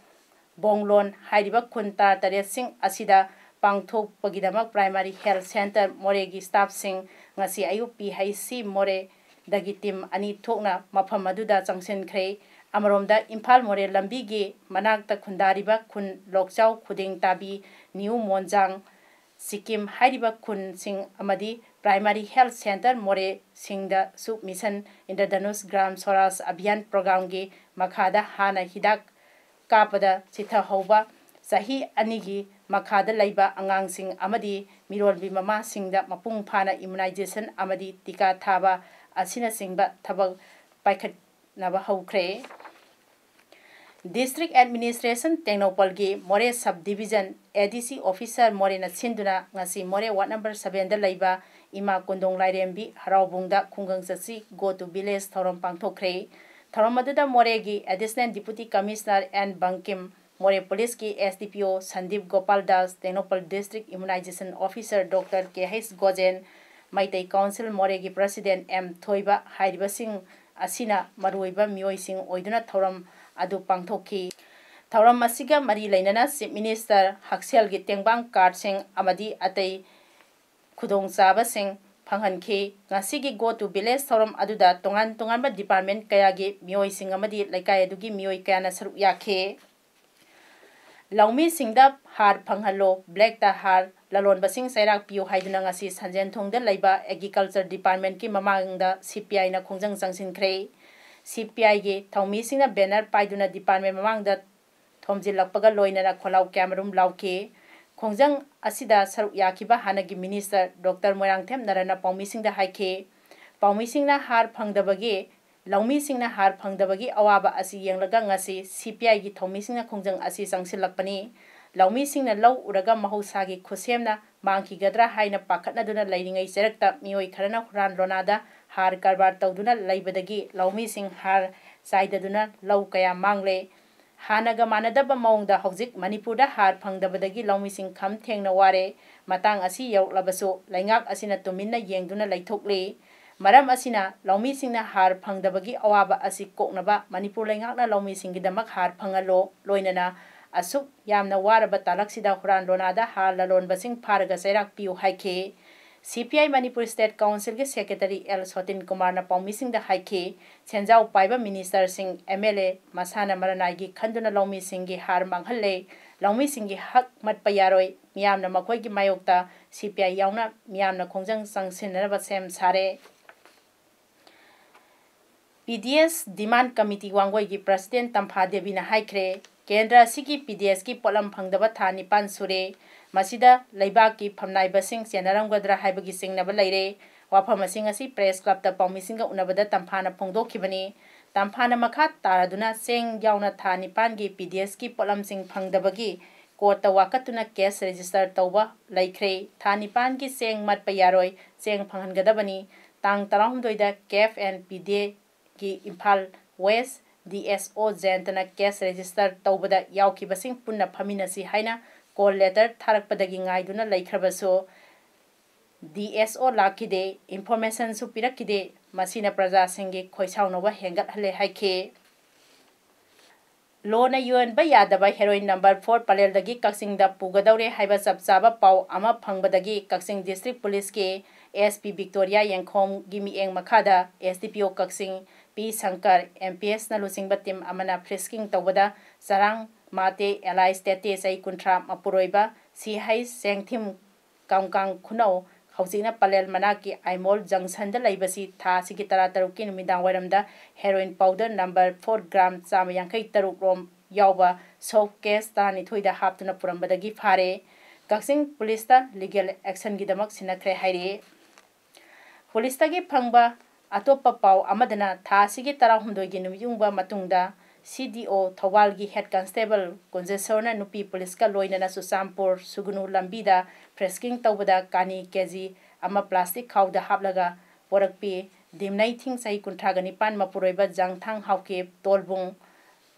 ꯕꯣꯡꯂꯣꯟ ꯍꯥꯏꯔꯤꯕ ꯈꯨꯟ ꯇꯔꯥꯇꯔꯦꯠꯁꯤꯡ ꯑꯁꯤꯗ ꯄꯥꯡꯊꯣꯛꯄꯒꯤꯗꯃꯛ Primary Health Centre ꯃꯣꯔꯦꯒꯤ staffꯁꯤꯡ ꯉꯁꯤ ꯑꯌꯨꯛ P H C ꯃꯣꯔꯦꯗꯒꯤ team ꯑꯅꯤ ꯊꯣꯛꯅ ꯃꯐꯝ ꯑꯗꯨꯗ ꯆꯪꯁꯤꯟꯈ꯭ꯔꯦ꯫ ꯑꯃꯔꯣꯝꯗ, ꯏꯝꯐꯥꯜ ꯃꯣꯔꯦ ꯂꯝꯕꯤꯒꯤ ꯃꯅꯥꯛꯇ ꯈꯨꯟꯗꯥꯔꯤꯕ ꯈꯨꯟ ꯂꯣꯛꯆꯥꯎ, ꯈꯨꯗꯦꯡ ꯇꯥꯕꯤ, ꯅ꯭ꯌꯨ ꯃꯣꯟꯖꯥꯡ, ꯁꯤꯛꯀꯤꯝ ꯍꯥꯏꯔꯤꯕ ꯈꯨꯟꯁꯤꯡ ꯑꯃꯗꯤ Primary Health Centre ꯃꯣꯔꯦꯁꯤꯡꯗꯁꯨ Mission Indradhanush Gram Swaraj Abhiyan programꯒꯤ ꯃꯈꯥꯗ ꯍꯥꯟꯅ ꯍꯤꯗꯥꯛ ꯀꯥꯞꯄꯗ ꯆꯤꯊꯍꯧꯕ ꯆꯍꯤ ꯑꯅꯤꯒꯤ ꯃꯈꯥꯗ ꯂꯩꯕ ꯑꯉꯥꯡꯁꯤꯡ ꯑꯃꯗꯤ ꯃꯤꯔꯣꯜꯕꯤ ꯃꯃꯥꯁꯤꯡꯗ ꯃꯄꯨꯡ ꯐꯥꯅ immunization ꯑꯃꯗꯤ ꯇꯤꯀꯥ ꯊꯥꯕ ꯑꯁꯤꯅꯆꯤꯡꯕ ꯊꯕꯛ ꯄꯥꯏꯈꯠꯅꯕ ꯍꯧꯈ꯭ꯔꯦ꯫ District Administration ꯇꯦꯡꯅꯧꯄꯜꯒꯤ ꯃꯣꯔꯦ Sub Division A D C officer ꯃꯣꯔꯦꯅ ꯁꯤꯟꯗꯨꯅ ꯉꯁꯤ ꯃꯣꯔꯦ ward number sevenꯗ ꯂꯩꯕ ꯏꯃꯥ ꯀꯣꯟꯗꯣꯡ ꯂꯥꯏꯔꯦꯝꯕꯤ ꯍꯔꯥꯎꯕꯨꯡꯗ ꯈꯨꯡꯒꯪ ꯆꯠꯁꯤ Go to Village ꯊꯧꯔꯝ ꯄꯥꯡꯊꯣꯛꯈ꯭ꯔꯦ꯫ ꯊꯧꯔꯝ ꯑꯗꯨꯗ ꯃꯣꯔꯦꯒꯤ Additional Deputy Commissioner N Bangkim, ꯃꯣꯔꯦ Policeꯀꯤ S D P O Sandeep Gopal Das, Tengnoupal District Immunization Officer Doctor K H ꯒꯣꯖꯦꯟ, ꯃꯩꯇꯩ Council ꯃꯣꯔꯦꯒꯤ President M ꯊꯣꯏꯕ ꯍꯥꯏꯔꯤꯕꯁꯤꯡ ꯑꯁꯤꯅ ꯃꯔꯨꯑꯣꯏꯕ ꯃꯤꯑꯣꯏꯁꯤꯡ ꯑꯣꯏꯗꯨꯅ ꯊꯧꯔꯝ ꯑꯗꯨ ꯄꯥꯡꯊꯣꯛꯈꯤ꯫ ꯊꯧꯔꯝ ꯑꯁꯤꯒ ꯃꯔꯤ ꯂꯩꯅꯅ Chief Minister ꯍꯛꯁꯦꯜꯒꯤ ꯇꯦꯡꯕꯥꯡ cardꯁꯤꯡ ꯑꯃꯗꯤ ꯑꯇꯩ ꯈꯨꯗꯣꯡꯆꯥꯕꯁꯤꯡ ꯐꯪꯍꯟꯈꯤ꯫ ꯉꯁꯤꯒꯤ Go to Village ꯊꯧꯔꯝ ꯑꯗꯨꯗ ꯇꯣꯉꯥꯟ ꯇꯣꯉꯥꯟꯕ department ꯀꯌꯥꯒꯤ ꯃꯤꯑꯣꯏꯁꯤꯡ ꯑꯃꯗꯤ ꯂꯩꯀꯥꯏ ꯑꯗꯨꯒꯤ ꯃꯤꯑꯣꯏ ꯀꯌꯥꯅ ꯁꯔꯨꯛ ꯌꯥꯈꯤ꯫ ꯂꯧꯃꯤꯁꯤꯡꯗ ꯍꯥꯔ ꯐꯪꯍꯜꯂꯣ, blackꯇ ꯍꯥꯔ, ꯂꯂꯣꯟꯕꯁꯤꯡ ꯆꯩꯔꯥꯛ ꯄꯤꯌꯨ ꯍꯥꯏꯗꯨꯅ ꯉꯁꯤ ꯁꯟꯖꯦꯟꯊꯣꯡꯗ ꯂꯩꯕ Agriculture Departmentꯀꯤ ꯃꯃꯥꯡꯗ C P Iꯅ ꯈꯣꯡꯖꯪ ꯆꯪꯁꯤꯟꯈ꯭ꯔꯦ꯫ C P Iꯒꯤ ꯊꯧꯃꯤꯁꯤꯡꯅ banner ꯄꯥꯏꯗꯨꯅ department ꯃꯃꯥꯡꯗ ꯊꯣꯝꯖꯤꯜꯂꯛꯄꯒ ꯂꯣꯏꯅꯅ ꯈꯣꯜꯂꯥꯎ ꯀꯌꯥꯃꯔꯨꯝ ꯂꯥꯎꯈꯤ꯫ ꯈꯣꯡꯖꯪ ꯑꯁꯤꯗ ꯁꯔꯨꯛ ꯌꯥꯈꯤꯕ ꯍꯥꯟꯅꯒꯤ Minister Doctor ꯃꯣꯏꯔꯥꯡꯊꯦꯝ ꯅꯔꯟꯅ ꯄꯥꯎꯃꯤꯁꯤꯡꯗ ꯍꯥꯏꯈꯤ꯫ ꯄꯥꯎꯃꯤꯁꯤꯡꯅ ꯍꯥꯔ ꯐꯪꯗꯕꯒꯤ, ꯂꯧꯃꯤꯁꯤꯡꯅ ꯍꯥꯔ ꯐꯪꯗꯕꯒꯤ ꯑꯋꯥꯕ ꯑꯁꯤ ꯌꯦꯡꯂꯒ ꯉꯁꯤ C P Iꯒꯤ ꯊꯧꯃꯤꯁꯤꯡꯅ ꯈꯣꯡꯖꯪ ꯑꯁꯤ ꯆꯪꯁꯤꯜꯂꯛꯄꯅꯤ꯫ ꯂꯧꯃꯤꯁꯤꯡꯅ ꯂꯧ ꯎꯔꯒ ꯃꯍꯧꯁꯥꯒꯤ ꯈꯨꯠꯁꯦꯝꯅ ꯃꯥꯡꯈꯤꯒꯗ꯭ꯔꯥ ꯍꯥꯏꯅ ꯄꯥꯈꯠꯅꯗꯨꯅ ꯂꯩꯔꯤꯉꯩ ꯆꯔꯛꯇ ꯃꯤꯑꯣꯏ ꯈꯔꯅ ꯍꯨꯔꯥꯟ ꯂꯣꯅꯥꯗ ꯍꯥꯔ ꯀꯔꯕꯥꯔ ꯇꯧꯗꯨꯅ ꯂꯩꯕꯗꯒꯤ ꯂꯧꯃꯤꯁꯤꯡ ꯍꯥꯔ ꯆꯥꯏꯗꯗꯨꯅ ꯂꯧ ꯀꯌꯥ ꯃꯥꯡꯂꯦ꯫ ꯍꯥꯟꯅꯒ ꯃꯥꯟꯅꯗꯕ ꯃꯑꯣꯡꯗ ꯍꯧꯖꯤꯛ ꯃꯅꯤꯄꯨꯔꯗ ꯍꯥꯔ ꯐꯪꯗꯕꯗꯒꯤ ꯂꯧꯃꯤꯁꯤꯡ ꯈꯝ ꯊꯦꯡꯅ ꯋꯥꯔꯦ꯫ ꯃꯇꯥꯡ ꯑꯁꯤ ꯌꯧꯔꯛꯂꯕꯁꯨ ꯂꯩꯉꯥꯛ ꯑꯁꯤꯅ ꯇꯨꯃꯤꯟꯅ ꯌꯦꯡꯗꯨꯅ ꯂꯩꯊꯣꯛꯂꯤ꯫ ꯃꯔꯝ ꯑꯁꯤꯅ ꯂꯧꯃꯤꯁꯤꯡꯅ ꯍꯥꯔ ꯐꯪꯗꯕꯒꯤ ꯑꯋꯥꯕ ꯑꯁꯤ ꯀꯣꯛꯅꯕ ꯃꯅꯤꯄꯨꯔ ꯂꯩꯉꯥꯛꯅ ꯂꯧꯃꯤꯁꯤꯡꯒꯤꯗꯃꯛ ꯍꯥꯔ ꯐꯪꯍꯜꯂꯣ, ꯂꯣꯏꯅꯅ ꯑꯁꯨꯛ ꯌꯥꯝꯅ ꯋꯥꯔꯕ ꯇꯥꯂꯛꯁꯤꯗ ꯍꯨꯔꯥꯟ ꯂꯣꯅꯥꯗ ꯍꯥꯔ ꯂꯂꯣꯟꯕꯁꯤꯡ ꯐꯥꯔꯒ ꯆꯩꯔꯥꯛ ꯄꯤꯌꯨ ꯍꯥꯏꯈꯤ꯫ C P I Manipur State Council ꯒꯤ Secretary L ꯁꯣꯇꯤꯟ ꯀꯨꯃꯥꯔꯅ ꯄꯥꯎꯃꯤꯁꯤꯡꯗ ꯍꯥꯏꯈꯤ, ꯁꯦꯟꯖꯥꯎ ꯄꯥꯏꯕ minister ꯁꯤꯡ, M L A ꯃꯁꯥꯅ ꯃꯔꯅꯥꯏꯒꯤ ꯈꯟꯗꯨꯅ ꯂꯧꯃꯤꯁꯤꯡꯒꯤ ꯍꯥꯔ ꯃꯥꯡꯍꯜꯂꯦ, ꯂꯧꯃꯤꯁꯤꯡꯒꯤ ꯍꯛ ꯃꯠꯄ ꯌꯥꯔꯣꯏ, ꯃꯤꯌꯥꯝꯅ ꯃꯈꯣꯏꯒꯤ ꯃꯥꯌꯣꯛꯇ C P I ꯌꯥꯎꯅ ꯃꯤꯌꯥꯝꯅ ꯈꯣꯡꯖꯪ ꯆꯪꯁꯤꯟꯅꯅꯕ ꯁꯦꯝ ꯁꯥꯔꯦ꯫ P D S Demand Committee ꯋꯥꯡꯒꯣꯏꯒꯤ President ꯇꯝꯐꯥ ꯗꯦꯕꯤꯅ ꯍꯥꯏꯈ꯭ꯔꯦ, ꯀꯦꯟꯗ꯭ꯔ ꯑꯁꯤꯒꯤ P D S ꯀꯤ ꯄꯣꯠꯂꯝ ꯐꯪꯗꯕ ꯊꯥ ꯅꯤꯄꯥꯟ ꯁꯨꯔꯦ, ꯃꯁꯤꯗ ꯂꯩꯕꯥꯛꯀꯤ ꯐꯝꯅꯥꯏꯕꯁꯤꯡ ꯆꯦꯟꯅꯔꯝꯒꯗ꯭ꯔꯥ ꯍꯥꯏꯕꯒꯤ ꯆꯤꯡꯅꯕ ꯂꯩꯔꯦ꯫ ꯋꯥꯐꯝ ꯑꯁꯤ ꯉꯁꯤ Press Club ꯇ ꯄꯥꯎꯃꯤꯁꯤꯡꯒ ꯎꯅꯕꯗ ꯇꯝꯐꯥꯅ ꯐꯣꯡꯗꯣꯛꯈꯤꯕꯅꯤ꯫ ꯇꯝꯐꯥꯅ ꯃꯈꯥ ꯇꯥꯔꯗꯨꯅ ꯆꯦꯡ ꯌꯥꯎꯅ ꯊꯥ ꯅꯤꯄꯥꯟꯒꯤ P D S ꯀꯤ ꯄꯣꯠꯂꯝꯁꯤꯡ ꯐꯪꯗꯕꯒꯤ court ꯇ ꯋꯥꯀꯠꯇꯨꯅ case register ꯇꯧꯕ ꯂꯩꯈ꯭ꯔꯦ꯫ ꯊꯥ ꯅꯤꯄꯥꯟꯒꯤ ꯆꯦꯡ ꯃꯠꯄ ꯌꯥꯔꯣꯏ, ꯆꯦꯡ ꯐꯪꯍꯟꯒꯗꯕꯅꯤ꯫ ꯇꯥꯡ ꯇꯔꯥꯍꯨꯝꯗꯣꯏꯗ CAF and P D A ꯒꯤ Imphal West D S O ꯖꯌꯟꯇꯅ case register ꯇꯧꯕꯗ ꯌꯥꯎꯈꯤꯕꯁꯤꯡ ꯄꯨꯟꯅ ꯐꯝꯃꯤꯟꯅꯁꯤ ꯍꯥꯏꯅ call letter ꯊꯥꯔꯛꯄꯗꯒꯤ ꯉꯥꯏꯗꯨꯅ ꯂꯩꯈ꯭ꯔꯕꯁꯨ D S O ꯂꯥꯛꯈꯤꯗꯦ, information ꯁꯨ ꯄꯤꯔꯛꯈꯤꯗꯦ꯫ ꯃꯁꯤꯅ ꯄ꯭ꯔꯖꯥꯁꯤꯡꯒꯤ ꯈꯣꯏꯁꯥꯎꯅꯕ ꯍꯦꯟꯒꯠꯍꯜꯂꯦ ꯍꯥꯏꯈꯤ꯫ ꯂꯣꯅ ꯌꯣꯟꯕ ꯌꯥꯗꯕ heroin number four ꯄꯂꯦꯜꯗꯒꯤ ꯀꯛꯆꯤꯡꯗ ꯄꯨꯒꯗꯧꯔꯦ ꯍꯥꯏꯕ ꯆꯞ ꯆꯥꯕ ꯄꯥꯎ ꯑꯃ ꯐꯪꯕꯗꯒꯤ ꯀꯛꯆꯤꯡ District Police ꯀꯤ S P Victoria ꯌꯦꯡꯈꯣꯝꯒꯤ ꯃꯤꯠꯌꯦꯡ ꯃꯈꯥꯗ S D P O ꯀꯛꯆꯤꯡ P Shankar, M P S ꯅ ꯂꯨꯆꯤꯡꯕ team ꯑꯃꯅ frisking ꯇꯧꯕꯗ ꯆꯔꯥꯡ, ꯃꯥꯇꯦ ꯑꯦꯂꯥꯏꯁ ꯇꯦꯇꯦ, ꯆꯍꯤ ꯀꯨꯟꯊ꯭ꯔꯥ, ꯃꯄꯨꯔꯣꯏꯕ ꯁꯤꯍꯩ ꯆꯦꯡꯊꯤꯝ ꯀꯥꯡꯀꯥꯡ ꯈꯨꯅꯧ, ꯍꯧꯖꯤꯛꯅ ꯄꯂꯦꯜ ꯃꯅꯥꯛꯀꯤ ꯑꯥꯏꯃꯣꯜ junction ꯗ ꯂꯩꯕꯁꯤ ꯊꯥ ꯑꯁꯤꯒꯤ ꯇꯔꯥꯇꯔꯨꯛꯀꯤ ꯅꯨꯃꯤꯗꯥꯡ ꯋꯥꯏꯔꯝꯗ heroin powder number four gram ꯆꯥꯝꯃ ꯌꯥꯡꯈꯩ ꯇꯔꯨꯛ ꯔꯣꯝ ꯌꯥꯎꯕ soft case ꯇꯔꯥꯅꯤꯊꯣꯏꯗ ꯍꯥꯞꯇꯨꯅ ꯄꯨꯔꯝꯕꯗꯒꯤ ꯐꯥꯔꯦ꯫ ꯀꯛꯆꯤꯡ police ꯇ legal action ꯒꯤꯗꯃꯛ ꯁꯤꯟꯅꯈ꯭ꯔꯦ ꯍꯥꯏꯔꯤ꯫ Police ꯇꯒꯤ ꯐꯪꯕ ꯑꯇꯣꯞꯄ ꯄꯥꯎ ꯑꯃꯗꯅ ꯊꯥ ꯑꯁꯤꯒꯤ ꯇꯔꯥꯍꯨꯝꯗꯣꯏꯒꯤ ꯅꯨꯃꯤꯠ ꯌꯨꯡꯕ ꯃꯇꯨꯡꯗ C D O ꯊꯧꯕꯥꯜꯒꯤ Head Constable ꯀꯨꯟꯖꯦꯁꯣꯔꯅ ꯅꯨꯄꯤ police ꯀ ꯂꯣꯏꯅꯅ ꯆꯨꯔꯆꯥꯟꯄꯨꯔ ꯁꯨꯒꯨꯅꯨ ꯂꯝꯕꯤꯗ frisking ꯇꯧꯕꯗ ꯀꯥꯅꯤ K G ꯑꯃ plastic ꯈꯥꯎꯗ ꯍꯥꯞꯂꯒ ꯄꯣꯔꯛꯄꯤ ꯗꯤꯝꯅꯩꯊꯤꯡ, ꯆꯍꯤ ꯀꯨꯟꯊ꯭ꯔꯥꯒ ꯅꯤꯄꯥꯟ, ꯃꯄꯨꯔꯣꯏꯕ ꯖꯥꯡꯊꯥꯡ ꯍꯥꯎꯀꯤꯞ, ꯇꯣꯜꯕꯨꯡ,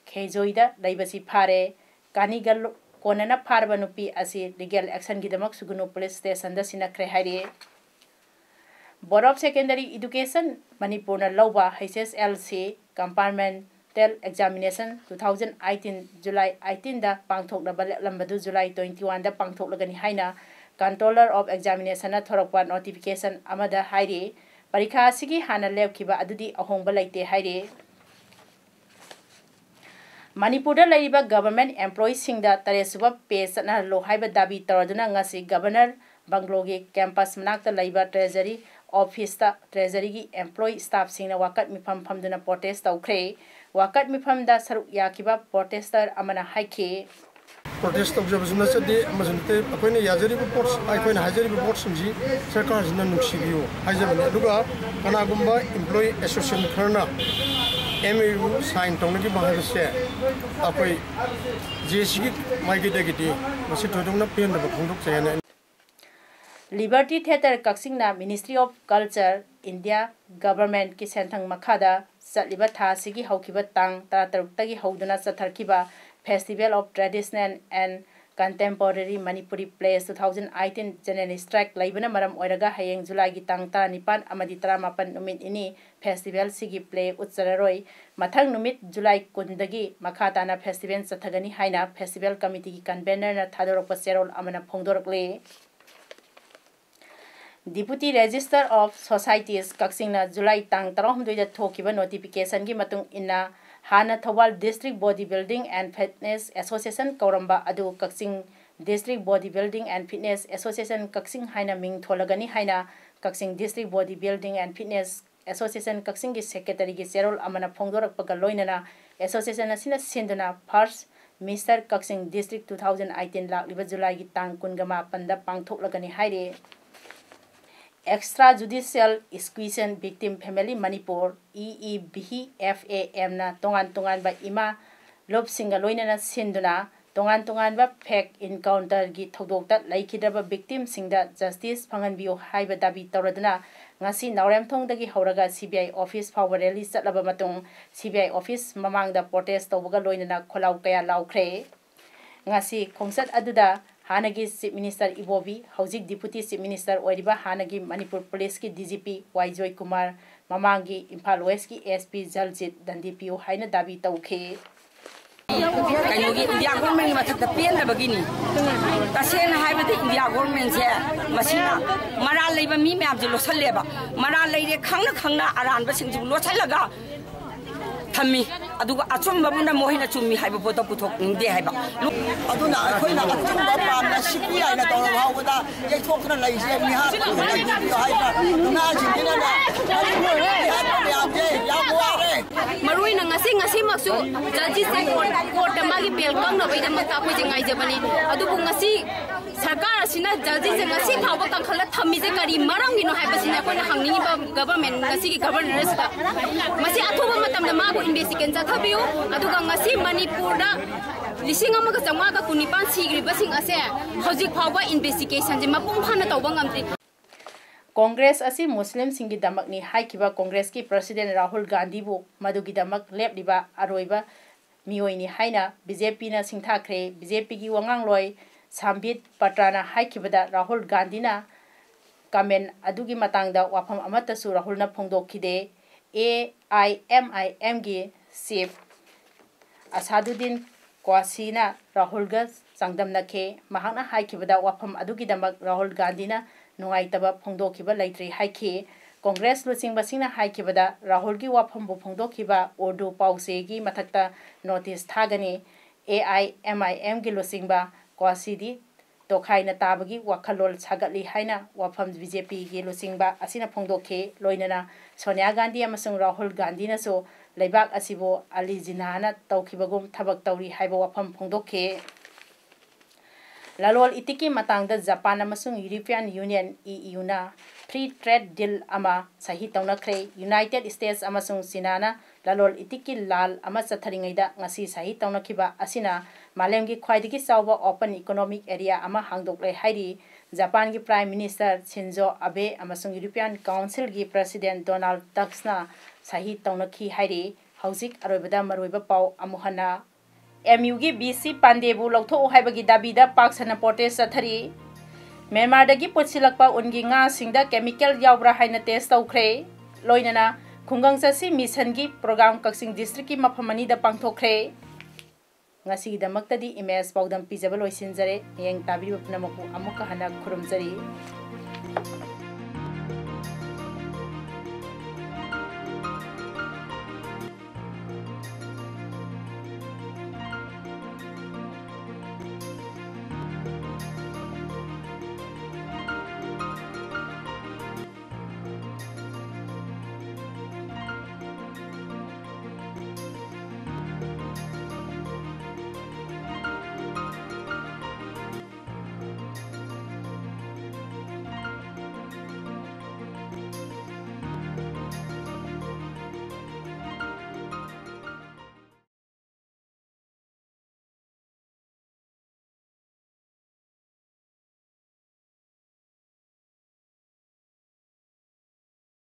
ꯈꯦꯖꯣꯏꯗ ꯂꯩꯕꯁꯤ ꯐꯥꯔꯦ꯫ ꯀꯥꯅꯤꯒ ꯂꯣ-, ꯀꯣꯟꯅꯅ ꯐꯥꯔꯕ ꯅꯨꯄꯤ ꯑꯁꯤ legal action ꯒꯤꯗꯃꯛ ꯁꯨꯒꯨꯅꯨ police station ꯗ ꯁꯤꯟꯅꯈ꯭ꯔꯦ ꯍꯥꯏꯔꯤ꯫ Board of Secondary Education ꯃꯅꯤꯄꯨꯔꯅ ꯂꯧꯕ H S L C compartment ꯇꯦꯠ examination two thousand eighteen July eighteen ꯗ ꯄꯥꯡꯊꯣꯛꯅꯕ ꯂꯦꯞꯂꯝꯕꯗꯨ July twenty one ꯗ ꯄꯥꯡꯊꯣꯛꯂꯒꯅꯤ ꯍꯥꯏꯅ Controller of Examination ꯅ ꯊꯣꯔꯛꯄ notification ꯑꯃꯗ ꯍꯥꯏꯔꯤ꯫ ꯄꯔꯤꯈꯥ ꯑꯁꯤꯒꯤ ꯍꯥꯟꯅ ꯂꯦꯞꯈꯤꯕ ꯑꯗꯨꯗꯤ ꯑꯍꯣꯡꯕ ꯂꯩꯇꯦ ꯍꯥꯏꯔꯤ꯫ ꯃꯅꯤꯄꯨꯔꯗ ꯂꯩꯔꯤꯕ government employee ꯁꯤꯡꯗ ꯇꯔꯦꯠ ꯁꯨꯕ pay ꯆꯠꯅꯍꯜꯂꯣ ꯍꯥꯏꯕ ꯗꯥꯕꯤ ꯇꯧꯔꯗꯨꯅ ꯉꯁꯤ Governor Bungalow ꯒꯤ campus ꯃꯅꯥꯛꯇ ꯂꯩꯕ Treasury Office ꯇ Treasury ꯒꯤ employee staff ꯁꯤꯡꯅ ꯋꯥꯀꯠ ꯃꯤꯐꯝ ꯐꯝꯗꯨꯅ protest ꯇꯧꯈ꯭ꯔꯦ꯫ ꯋꯥꯀꯠ ꯃꯤꯐꯝꯗ ꯁꯔꯨꯛ ꯌꯥꯈꯤꯕ protester ꯑꯃꯅ ꯍꯥꯏꯈꯤ꯫ Protest ꯇꯧꯖꯕꯁꯨ ꯅꯠꯆꯗꯦ, ꯑꯃꯁꯨ ꯅꯠꯇꯦ꯫ ꯑꯩꯈꯣꯏꯅ ꯌꯥꯖꯔꯤꯕ ꯄꯣꯠ, ꯑꯩꯈꯣꯏꯅ ꯍꯥꯏꯖꯔꯤꯕ ꯄꯣꯠꯁꯤꯡꯁꯤ ꯁꯔꯀꯥꯔꯁꯤꯅ ꯅꯨꯡꯁꯤꯕꯤꯌꯨ ꯍꯥꯏꯖꯕꯅꯤ꯫ ꯑꯗꯨꯒ ꯀꯅꯥꯒꯨꯝꯕ employee association ꯈꯔꯅ M O U sign ꯇꯧꯅꯈꯤꯕ ꯍꯥꯏꯕꯁꯦ ꯑꯩꯈꯣꯏ J A C ꯒꯤ ꯃꯥꯏꯀꯩꯗꯒꯤꯗꯤ ꯃꯁꯤ ꯊꯣꯏꯗꯣꯛꯅ ꯄꯦꯟꯗꯕ ꯐꯣꯡꯗꯣꯛꯆꯩ ꯍꯥꯏꯅ꯫ Liberty Theatre ꯀꯛꯆꯤꯡꯅ Ministry of Culture, India Government ꯀꯤ ꯁꯦꯟꯊꯪ ꯃꯈꯥꯗ ꯆꯠꯂꯤꯕ ꯊꯥ ꯑꯁꯤꯒꯤ ꯍꯧꯈꯤꯕ ꯇꯥꯡ ꯇꯔꯥꯇꯔꯨꯛꯇꯒꯤ ꯍꯧꯗꯨꯅ ꯆꯠꯊꯔꯛꯈꯤꯕ Festival of Traditional and Contemporary Manipuri Plays two thousand eighteen general strike ꯂꯩꯕꯅ ꯃꯔꯝ ꯑꯣꯏꯔꯒ ꯍꯌꯦꯡ July ꯒꯤ ꯇꯥꯡ ꯇꯔꯥꯅꯤꯄꯥꯟ ꯑꯃꯗꯤ ꯇꯔꯥꯃꯥꯄꯟ ꯅꯨꯃꯤꯠ ꯅꯤꯅꯤ festival ꯁꯤꯒꯤ play ꯎꯠꯆꯔꯔꯣꯏ꯫ ꯃꯊꯪ ꯅꯨꯃꯤꯠ July ꯀꯨꯟꯗꯒꯤ ꯃꯈꯥ ꯇꯥꯅ festival ꯆꯠꯊꯒꯅꯤ ꯍꯥꯏꯅ festival committee ꯒꯤ convener ꯅ ꯊꯥꯗꯣꯔꯛꯄ ꯆꯦꯔꯣꯜ ꯑꯃꯅ ꯐꯣꯡꯗꯣꯔꯛꯂꯤ꯫ Deputy Register of Societies ꯀꯛꯆꯤꯡꯅ July ꯇꯥꯡ ꯇꯔꯥꯍꯨꯝꯗꯣꯏꯗ ꯊꯣꯛꯈꯤꯕ notification ꯒꯤ ꯃꯇꯨꯡ ꯏꯟꯅ, ꯍꯥꯟꯅ Thoubal District Body Building and Fitness Association ꯀꯧꯔꯝꯕ ꯑꯗꯨ ꯀꯛꯆꯤꯡ District Body Building and Fitness Association ꯀꯛꯆꯤꯡ ꯍꯥꯏꯅ ꯃꯤꯡ ꯊꯣꯜꯂꯒꯅꯤ ꯍꯥꯏꯅ ꯀꯛꯆꯤꯡ District Body Building and Fitness Association ꯀꯛꯆꯤꯡꯒꯤ secretary ꯒꯤ ꯆꯦꯔꯣꯜ ꯑꯃꯅ ꯐꯣꯡꯗꯣꯔꯛꯄꯒ ꯂꯣꯏꯅꯅ, association ꯑꯁꯤꯅ ꯁꯤꯟꯗꯨꯅ First Mister ꯀꯛꯆꯤꯡ District two thousand eighteen ꯂꯥꯛꯂꯤꯕ July ꯒꯤ ꯇꯥꯡ ꯀꯨꯟꯒ ꯃꯥꯄꯟꯗ ꯄꯥꯡꯊꯣꯛꯂꯒꯅꯤ ꯍꯥꯏꯔꯤ꯫ Extrajudicial Execution Victim Family Manipur, E E V F A M ꯅ ꯇꯣꯉꯥꯟ ꯇꯣꯉꯥꯟꯕ ꯏꯃꯥ ꯂꯣꯞꯁꯤꯡꯒ ꯂꯣꯏꯅꯅ ꯁꯤꯟꯗꯨꯅ ꯇꯣꯉꯥꯟ ꯇꯣꯉꯥꯟꯕ fake encounter ꯒꯤ ꯊꯧꯗꯣꯛꯇ ꯂꯩꯈꯤꯗ꯭ꯔꯕ victim ꯁꯤꯡꯗ justice ꯐꯪꯍꯟꯕꯤꯌꯨ ꯍꯥꯏꯕ ꯗꯥꯕꯤ ꯇꯧꯔꯗꯨꯅ ꯉꯁꯤ ꯅꯥꯎꯔꯦꯝꯊꯣꯡꯗꯒꯤ ꯍꯧꯔꯒ C B I office ꯐꯥꯎꯕ rally ꯆꯠꯂꯕ ꯃꯇꯨꯡ, C B I office ꯃꯃꯥꯡꯗ protest ꯇꯧꯕꯒ ꯂꯣꯏꯅꯅ ꯈꯣꯜꯂꯥꯎ ꯀꯌꯥ ꯂꯥꯎꯈ꯭ꯔꯦ꯫ ꯉꯁꯤ ꯈꯣꯡꯆꯠ ꯑꯗꯨꯗ ꯍꯥꯟꯅꯒꯤ Chief Minister ꯏꯕꯣꯕꯤ, ꯍꯧꯖꯤꯛ Deputy Chief Minister ꯑꯣꯏꯔꯤꯕ ꯍꯥꯟꯅꯒꯤ ꯃꯅꯤꯄꯨꯔ ꯄꯨꯂꯤꯁꯀꯤ D G P ꯋꯥꯏ ꯖꯣꯏꯀꯨꯃꯥꯔ, ꯃꯃꯥꯡꯒꯤ ꯏꯝꯐꯥꯜ Westꯀꯤ S P ꯖꯜꯖꯤꯠ ꯗꯟꯗꯤ ꯄꯤꯌꯨ ꯍꯥꯏꯅ ꯗꯥꯕꯤ ꯇꯧꯈꯤ꯫ ꯀꯩꯅꯣꯒꯤ ꯏꯟꯗꯤꯌꯥ ꯒꯣꯔꯃꯦꯟꯒꯤ ꯃꯊꯛꯇ ꯄꯦꯟꯗꯕꯒꯤꯅꯤ꯫ ꯇꯁꯦꯡꯅ ꯍꯥꯏꯕꯗ ꯏꯟꯗꯤꯌꯥ ꯒꯣꯔꯃꯦꯟꯁꯦ ꯃꯁꯤꯅ ꯃꯔꯥꯜ ꯂꯩꯕ ꯃꯤ ꯃꯌꯥꯝꯁꯦ ꯂꯣꯠꯁꯜꯂꯦꯕ꯫ ꯃꯔꯥꯜ ꯂꯩꯔꯦ ꯈꯪꯅ ꯈꯪꯅ ꯑꯔꯥꯟꯕꯁꯤꯡꯁꯤꯕꯨ ꯂꯣꯠꯁꯜꯂꯒ ꯊꯝꯃꯤ꯫ ꯑꯗꯨꯒ ꯑꯆꯨꯝꯕꯕꯨꯅ ꯃꯈꯣꯏꯅ ꯆꯨꯝꯃꯤ ꯍꯥꯏꯕ ꯄꯣꯠꯇꯣ ꯄꯨꯊꯣꯛꯅꯤꯡꯗꯦ ꯍꯥꯏꯕ꯫ ꯑꯗꯨꯅ ꯑꯩꯈꯣꯏꯅ ꯑꯆꯨꯝꯕ ꯄꯥꯝꯅ ꯁꯤꯄꯤ ꯍꯥꯏꯅ ꯇꯧꯔ ꯐꯥꯎꯕꯗ ꯌꯩꯊꯣꯛꯇꯅ ꯂꯩꯁꯦ ꯃꯤꯍꯥꯠ ꯍꯥꯏꯕꯤꯌꯨ ꯍꯥꯏꯗꯅ ꯃꯤꯍꯥꯠꯄ ꯃꯌꯥꯝꯁꯦ ꯌꯥꯝ ꯋꯥꯔꯦ꯫ ꯃꯔꯨ ꯑꯣꯏꯅ ꯉꯁꯤ ꯉꯁꯤꯃꯛꯁꯨ ꯖꯜꯖꯤꯁꯦ ꯀꯣꯔꯠ ꯀꯣꯔꯠꯇ ꯃꯥꯒꯤ ꯕꯦꯜ ꯀꯛꯅꯕꯒꯤꯗꯃꯛꯇ ꯑꯩꯈꯣꯏꯁꯦ ꯉꯥꯏꯖꯕꯅꯤ꯫ ꯑꯗꯨꯕꯨ ꯉꯁꯤ ꯁꯔꯀꯥꯔ ꯑꯁꯤꯅ ꯖꯜꯖꯤꯁꯦ ꯉꯁꯤ ꯐꯥꯎꯕ ꯀꯟꯈꯠꯂ ꯊꯝꯃꯤꯁꯦ ꯀꯔꯤ ꯃꯔꯝꯒꯤꯅꯣ ꯍꯥꯏꯕꯁꯤꯅ ꯑꯩꯈꯣꯏꯅ ꯍꯪꯅꯤꯡꯉꯤꯕ ꯒꯕꯔꯃꯦꯟ ꯉꯁꯤꯒꯤ ꯒꯕꯔꯅꯔꯁꯤꯗ꯫ ꯃꯁꯤ ꯑꯊꯨꯕ ꯃꯇꯝꯗ ꯃꯥꯕꯨ ꯏꯟꯚꯦꯁꯇꯤꯒꯦꯁꯟ ꯆꯠꯊꯕꯤꯌꯨ꯫ ꯑꯗꯨꯒ ꯉꯁꯤ ꯃꯅꯤꯄꯨꯔꯗ ꯂꯤꯁꯤꯡ ꯑꯃꯒ ꯆꯥꯝꯃꯉꯥꯒ ꯀꯨꯟꯅꯤꯄꯥꯟ ꯁꯤꯈ꯭ꯔꯤꯕꯁꯤꯡ ꯑꯁꯦ ꯍꯧꯖꯤꯛ ꯐꯥꯎꯕ ꯏꯟꯚꯦꯁꯇꯤꯒꯦꯁꯟꯁꯦ ꯃꯄꯨꯡ ꯐꯥꯅ ꯇꯧꯕ ꯉꯝꯗ꯭ꯔꯤ꯫ ꯀꯣꯡꯒ꯭ꯔꯦꯁ ꯑꯁꯤ ꯃꯨꯁꯂꯤꯝꯁꯤꯡꯒꯤꯗꯃꯛꯅꯤ ꯍꯥꯏꯈꯤꯕ ꯀꯣꯡꯒ꯭ꯔꯦꯁꯀꯤ President ꯔꯥꯍꯨꯜ ꯒꯥꯟꯙꯤꯕꯨ ꯃꯗꯨꯒꯤꯗꯃꯛ ꯂꯦꯞꯂꯤꯕ ꯑꯔꯣꯏꯕ ꯃꯤꯑꯣꯏꯅꯤ ꯍꯥꯏꯅ B J Pꯅ ꯁꯤꯡꯊꯥꯈ꯭ꯔꯦ꯫ B J Pꯒꯤ ꯋꯥꯉꯥꯡꯂꯣꯏ ꯁꯥꯝꯕꯤꯠ ꯄꯇ꯭ꯔꯥꯅ ꯍꯥꯏꯈꯤꯕꯗ Rahul ꯒꯥꯟꯙꯤꯅ comment ꯑꯗꯨꯒꯤ ꯃꯇꯥꯡꯗ ꯋꯥꯐꯝ ꯑꯃꯠꯇꯁꯨ ꯔꯥꯍꯨꯜꯅ ꯐꯣꯡꯗꯣꯛꯈꯤꯗꯦ꯫ A I M I Mꯒꯤ chief ꯑꯁꯥꯗꯨꯗꯤꯟ ꯀ꯭ꯋꯥꯁꯤꯅ ꯔꯥꯍꯨꯜꯒ ꯆꯥꯡꯗꯝꯅꯈꯤ꯫ ꯃꯍꯥꯛꯅ ꯍꯥꯏꯈꯤꯕꯗ ꯋꯥꯐꯝ ꯑꯗꯨꯒꯤꯗꯃꯛ ꯔꯥꯍꯨꯜ ꯒꯥꯟꯙꯤꯅ ꯅꯨꯡꯉꯥꯏꯇꯕ ꯐꯣꯡꯗꯣꯛꯈꯤꯕ ꯂꯩꯇ꯭ꯔꯤ ꯍꯥꯏꯈꯤ꯫ ꯀꯣꯡꯒ꯭ꯔꯦꯁ ꯂꯨꯆꯤꯡꯕꯁꯤꯡꯅ ꯍꯥꯏꯈꯤꯕꯗ ꯔꯥꯍꯨꯜꯒꯤ ꯋꯥꯐꯝꯕꯨ ꯐꯣꯡꯗꯣꯛꯈꯤꯕ ꯎꯔꯗꯨ ꯄꯥꯎꯆꯦꯒꯤ ꯃꯊꯛꯇ notice ꯊꯥꯒꯅꯤ꯫ A I M I Mꯒꯤ ꯂꯨꯆꯤꯡꯕ ꯀ꯭ꯋꯥꯁꯤꯗꯤ ꯇꯣꯈꯥꯏꯅ ꯇꯥꯕꯒꯤ ꯋꯥꯈꯜꯂꯣꯟ ꯁꯥꯒꯠꯂꯤ ꯍꯥꯏꯅ ꯋꯥꯐꯝ B J Pꯒꯤ ꯂꯨꯆꯤꯡꯕ ꯑꯁꯤꯅ ꯐꯣꯡꯗꯣꯛꯈꯤ꯫ ꯂꯣꯏꯅꯅ ꯁꯣꯅꯤꯌꯥ ꯒꯥꯟꯙꯤ ꯑꯃꯁꯨꯡ ꯔꯥꯍꯨꯜ ꯒꯥꯟꯙꯤꯅꯁꯨ ꯂꯩꯕꯥꯛ ꯑꯁꯤꯕꯨ ꯑꯂꯤ ꯖꯤꯟꯅꯥꯅ ꯇꯧꯈꯤꯕꯒꯨꯝ ꯊꯕꯛ ꯇꯧꯔꯤ ꯍꯥꯏꯕ ꯋꯥꯐꯝ ꯐꯣꯡꯗꯣꯛꯈꯤ꯫ ꯂꯂꯣꯜ ꯏꯇꯤꯛꯀꯤ ꯃꯇꯥꯡꯗ ꯖꯄꯥꯟ ꯑꯃꯁꯨꯡ European Union E Uꯅ free trade deal ꯑꯃ ꯁꯍꯤ ꯇꯧꯅꯈ꯭ꯔꯦ꯫ United States ꯑꯃꯁꯨꯡ ꯆꯤꯅꯥꯅ ꯂꯂꯣꯜ ꯏꯇꯤꯛꯀꯤ ꯂꯥꯜ ꯑꯃ ꯆꯠꯊꯔꯤꯉꯩꯗ ꯉꯁꯤ ꯁꯍꯤ ꯇꯧꯅꯈꯤꯕ ꯑꯁꯤꯅ ꯃꯥꯂꯦꯝꯒꯤ ꯈ꯭ꯋꯥꯏꯗꯒꯤ ꯆꯥꯎꯕ open economic area ꯑꯃ ꯍꯥꯡꯗꯣꯛꯂꯦ ꯍꯥꯏꯔꯤ꯫ ꯖꯄꯥꯟꯒꯤ Prime Minister ꯁꯤꯟꯖꯣ ꯑꯕꯦ ꯑꯃꯁꯨꯡ European Councilꯒꯤ President Donald Tuskꯅ ꯁꯍꯤ ꯇꯧꯅꯈꯤ ꯍꯥꯏꯔꯤ꯫ ꯍꯧꯖꯤꯛ ꯑꯔꯣꯏꯕꯗ ꯃꯔꯨꯑꯣꯏꯕ ꯄꯥꯎ ꯑꯃꯨꯛ ꯍꯟꯅ꯫ ꯑꯦꯝ ꯌꯨꯒꯤ ꯚꯤ ꯁꯤ ꯄꯥꯟꯗꯦꯕꯨ ꯂꯧꯊꯣꯛꯎ ꯍꯥꯏꯕꯒꯤ ꯗꯥꯕꯤꯗ ꯄꯥꯛ ꯁꯟꯅ ꯄ꯭ꯔꯣꯇꯦꯁ ꯆꯠꯊꯔꯤ꯫ ꯃ꯭ꯌꯥꯟꯃꯥꯔꯗꯒꯤ ꯄꯨꯁꯤꯜꯂꯛꯄ ꯎꯟꯒꯤ ꯉꯥꯁꯤꯡꯗ ꯀꯦꯃꯤꯀꯦꯜ ꯌꯥꯎꯕ꯭ꯔꯥ ꯍꯥꯏꯅ ꯇꯦꯁ ꯇꯧꯈ꯭ꯔꯦ꯫ ꯂꯣꯏꯅꯅ ꯈꯨꯡꯒꯪ ꯆꯠꯁꯤ ꯃꯤꯁꯟꯒꯤ ꯄ꯭ꯔꯣꯒ꯭ꯔꯥꯝ ꯀꯛꯆꯤꯡ ꯗꯤꯁꯇ꯭ꯔꯤꯛꯀꯤ ꯃꯐꯝ ꯑꯅꯤꯗ ꯄꯥꯡꯊꯣꯛꯈ꯭ꯔꯦ꯫ ꯉꯁꯤꯒꯤꯗꯃꯛꯇꯗꯤ ꯏꯃꯦꯖ ꯄꯥꯎꯗꯝ ꯄꯤꯖꯕ ꯂꯣꯏꯁꯤꯟꯖꯔꯦ꯫ ꯃꯤꯠꯌꯦꯡ ꯇꯥꯕꯤꯔꯤꯕ ꯄꯨꯝꯅꯃꯛꯄꯨ ꯑꯃꯨꯛꯀ ꯍꯟꯅ ꯈꯨꯔꯨꯝꯖꯔꯤ꯫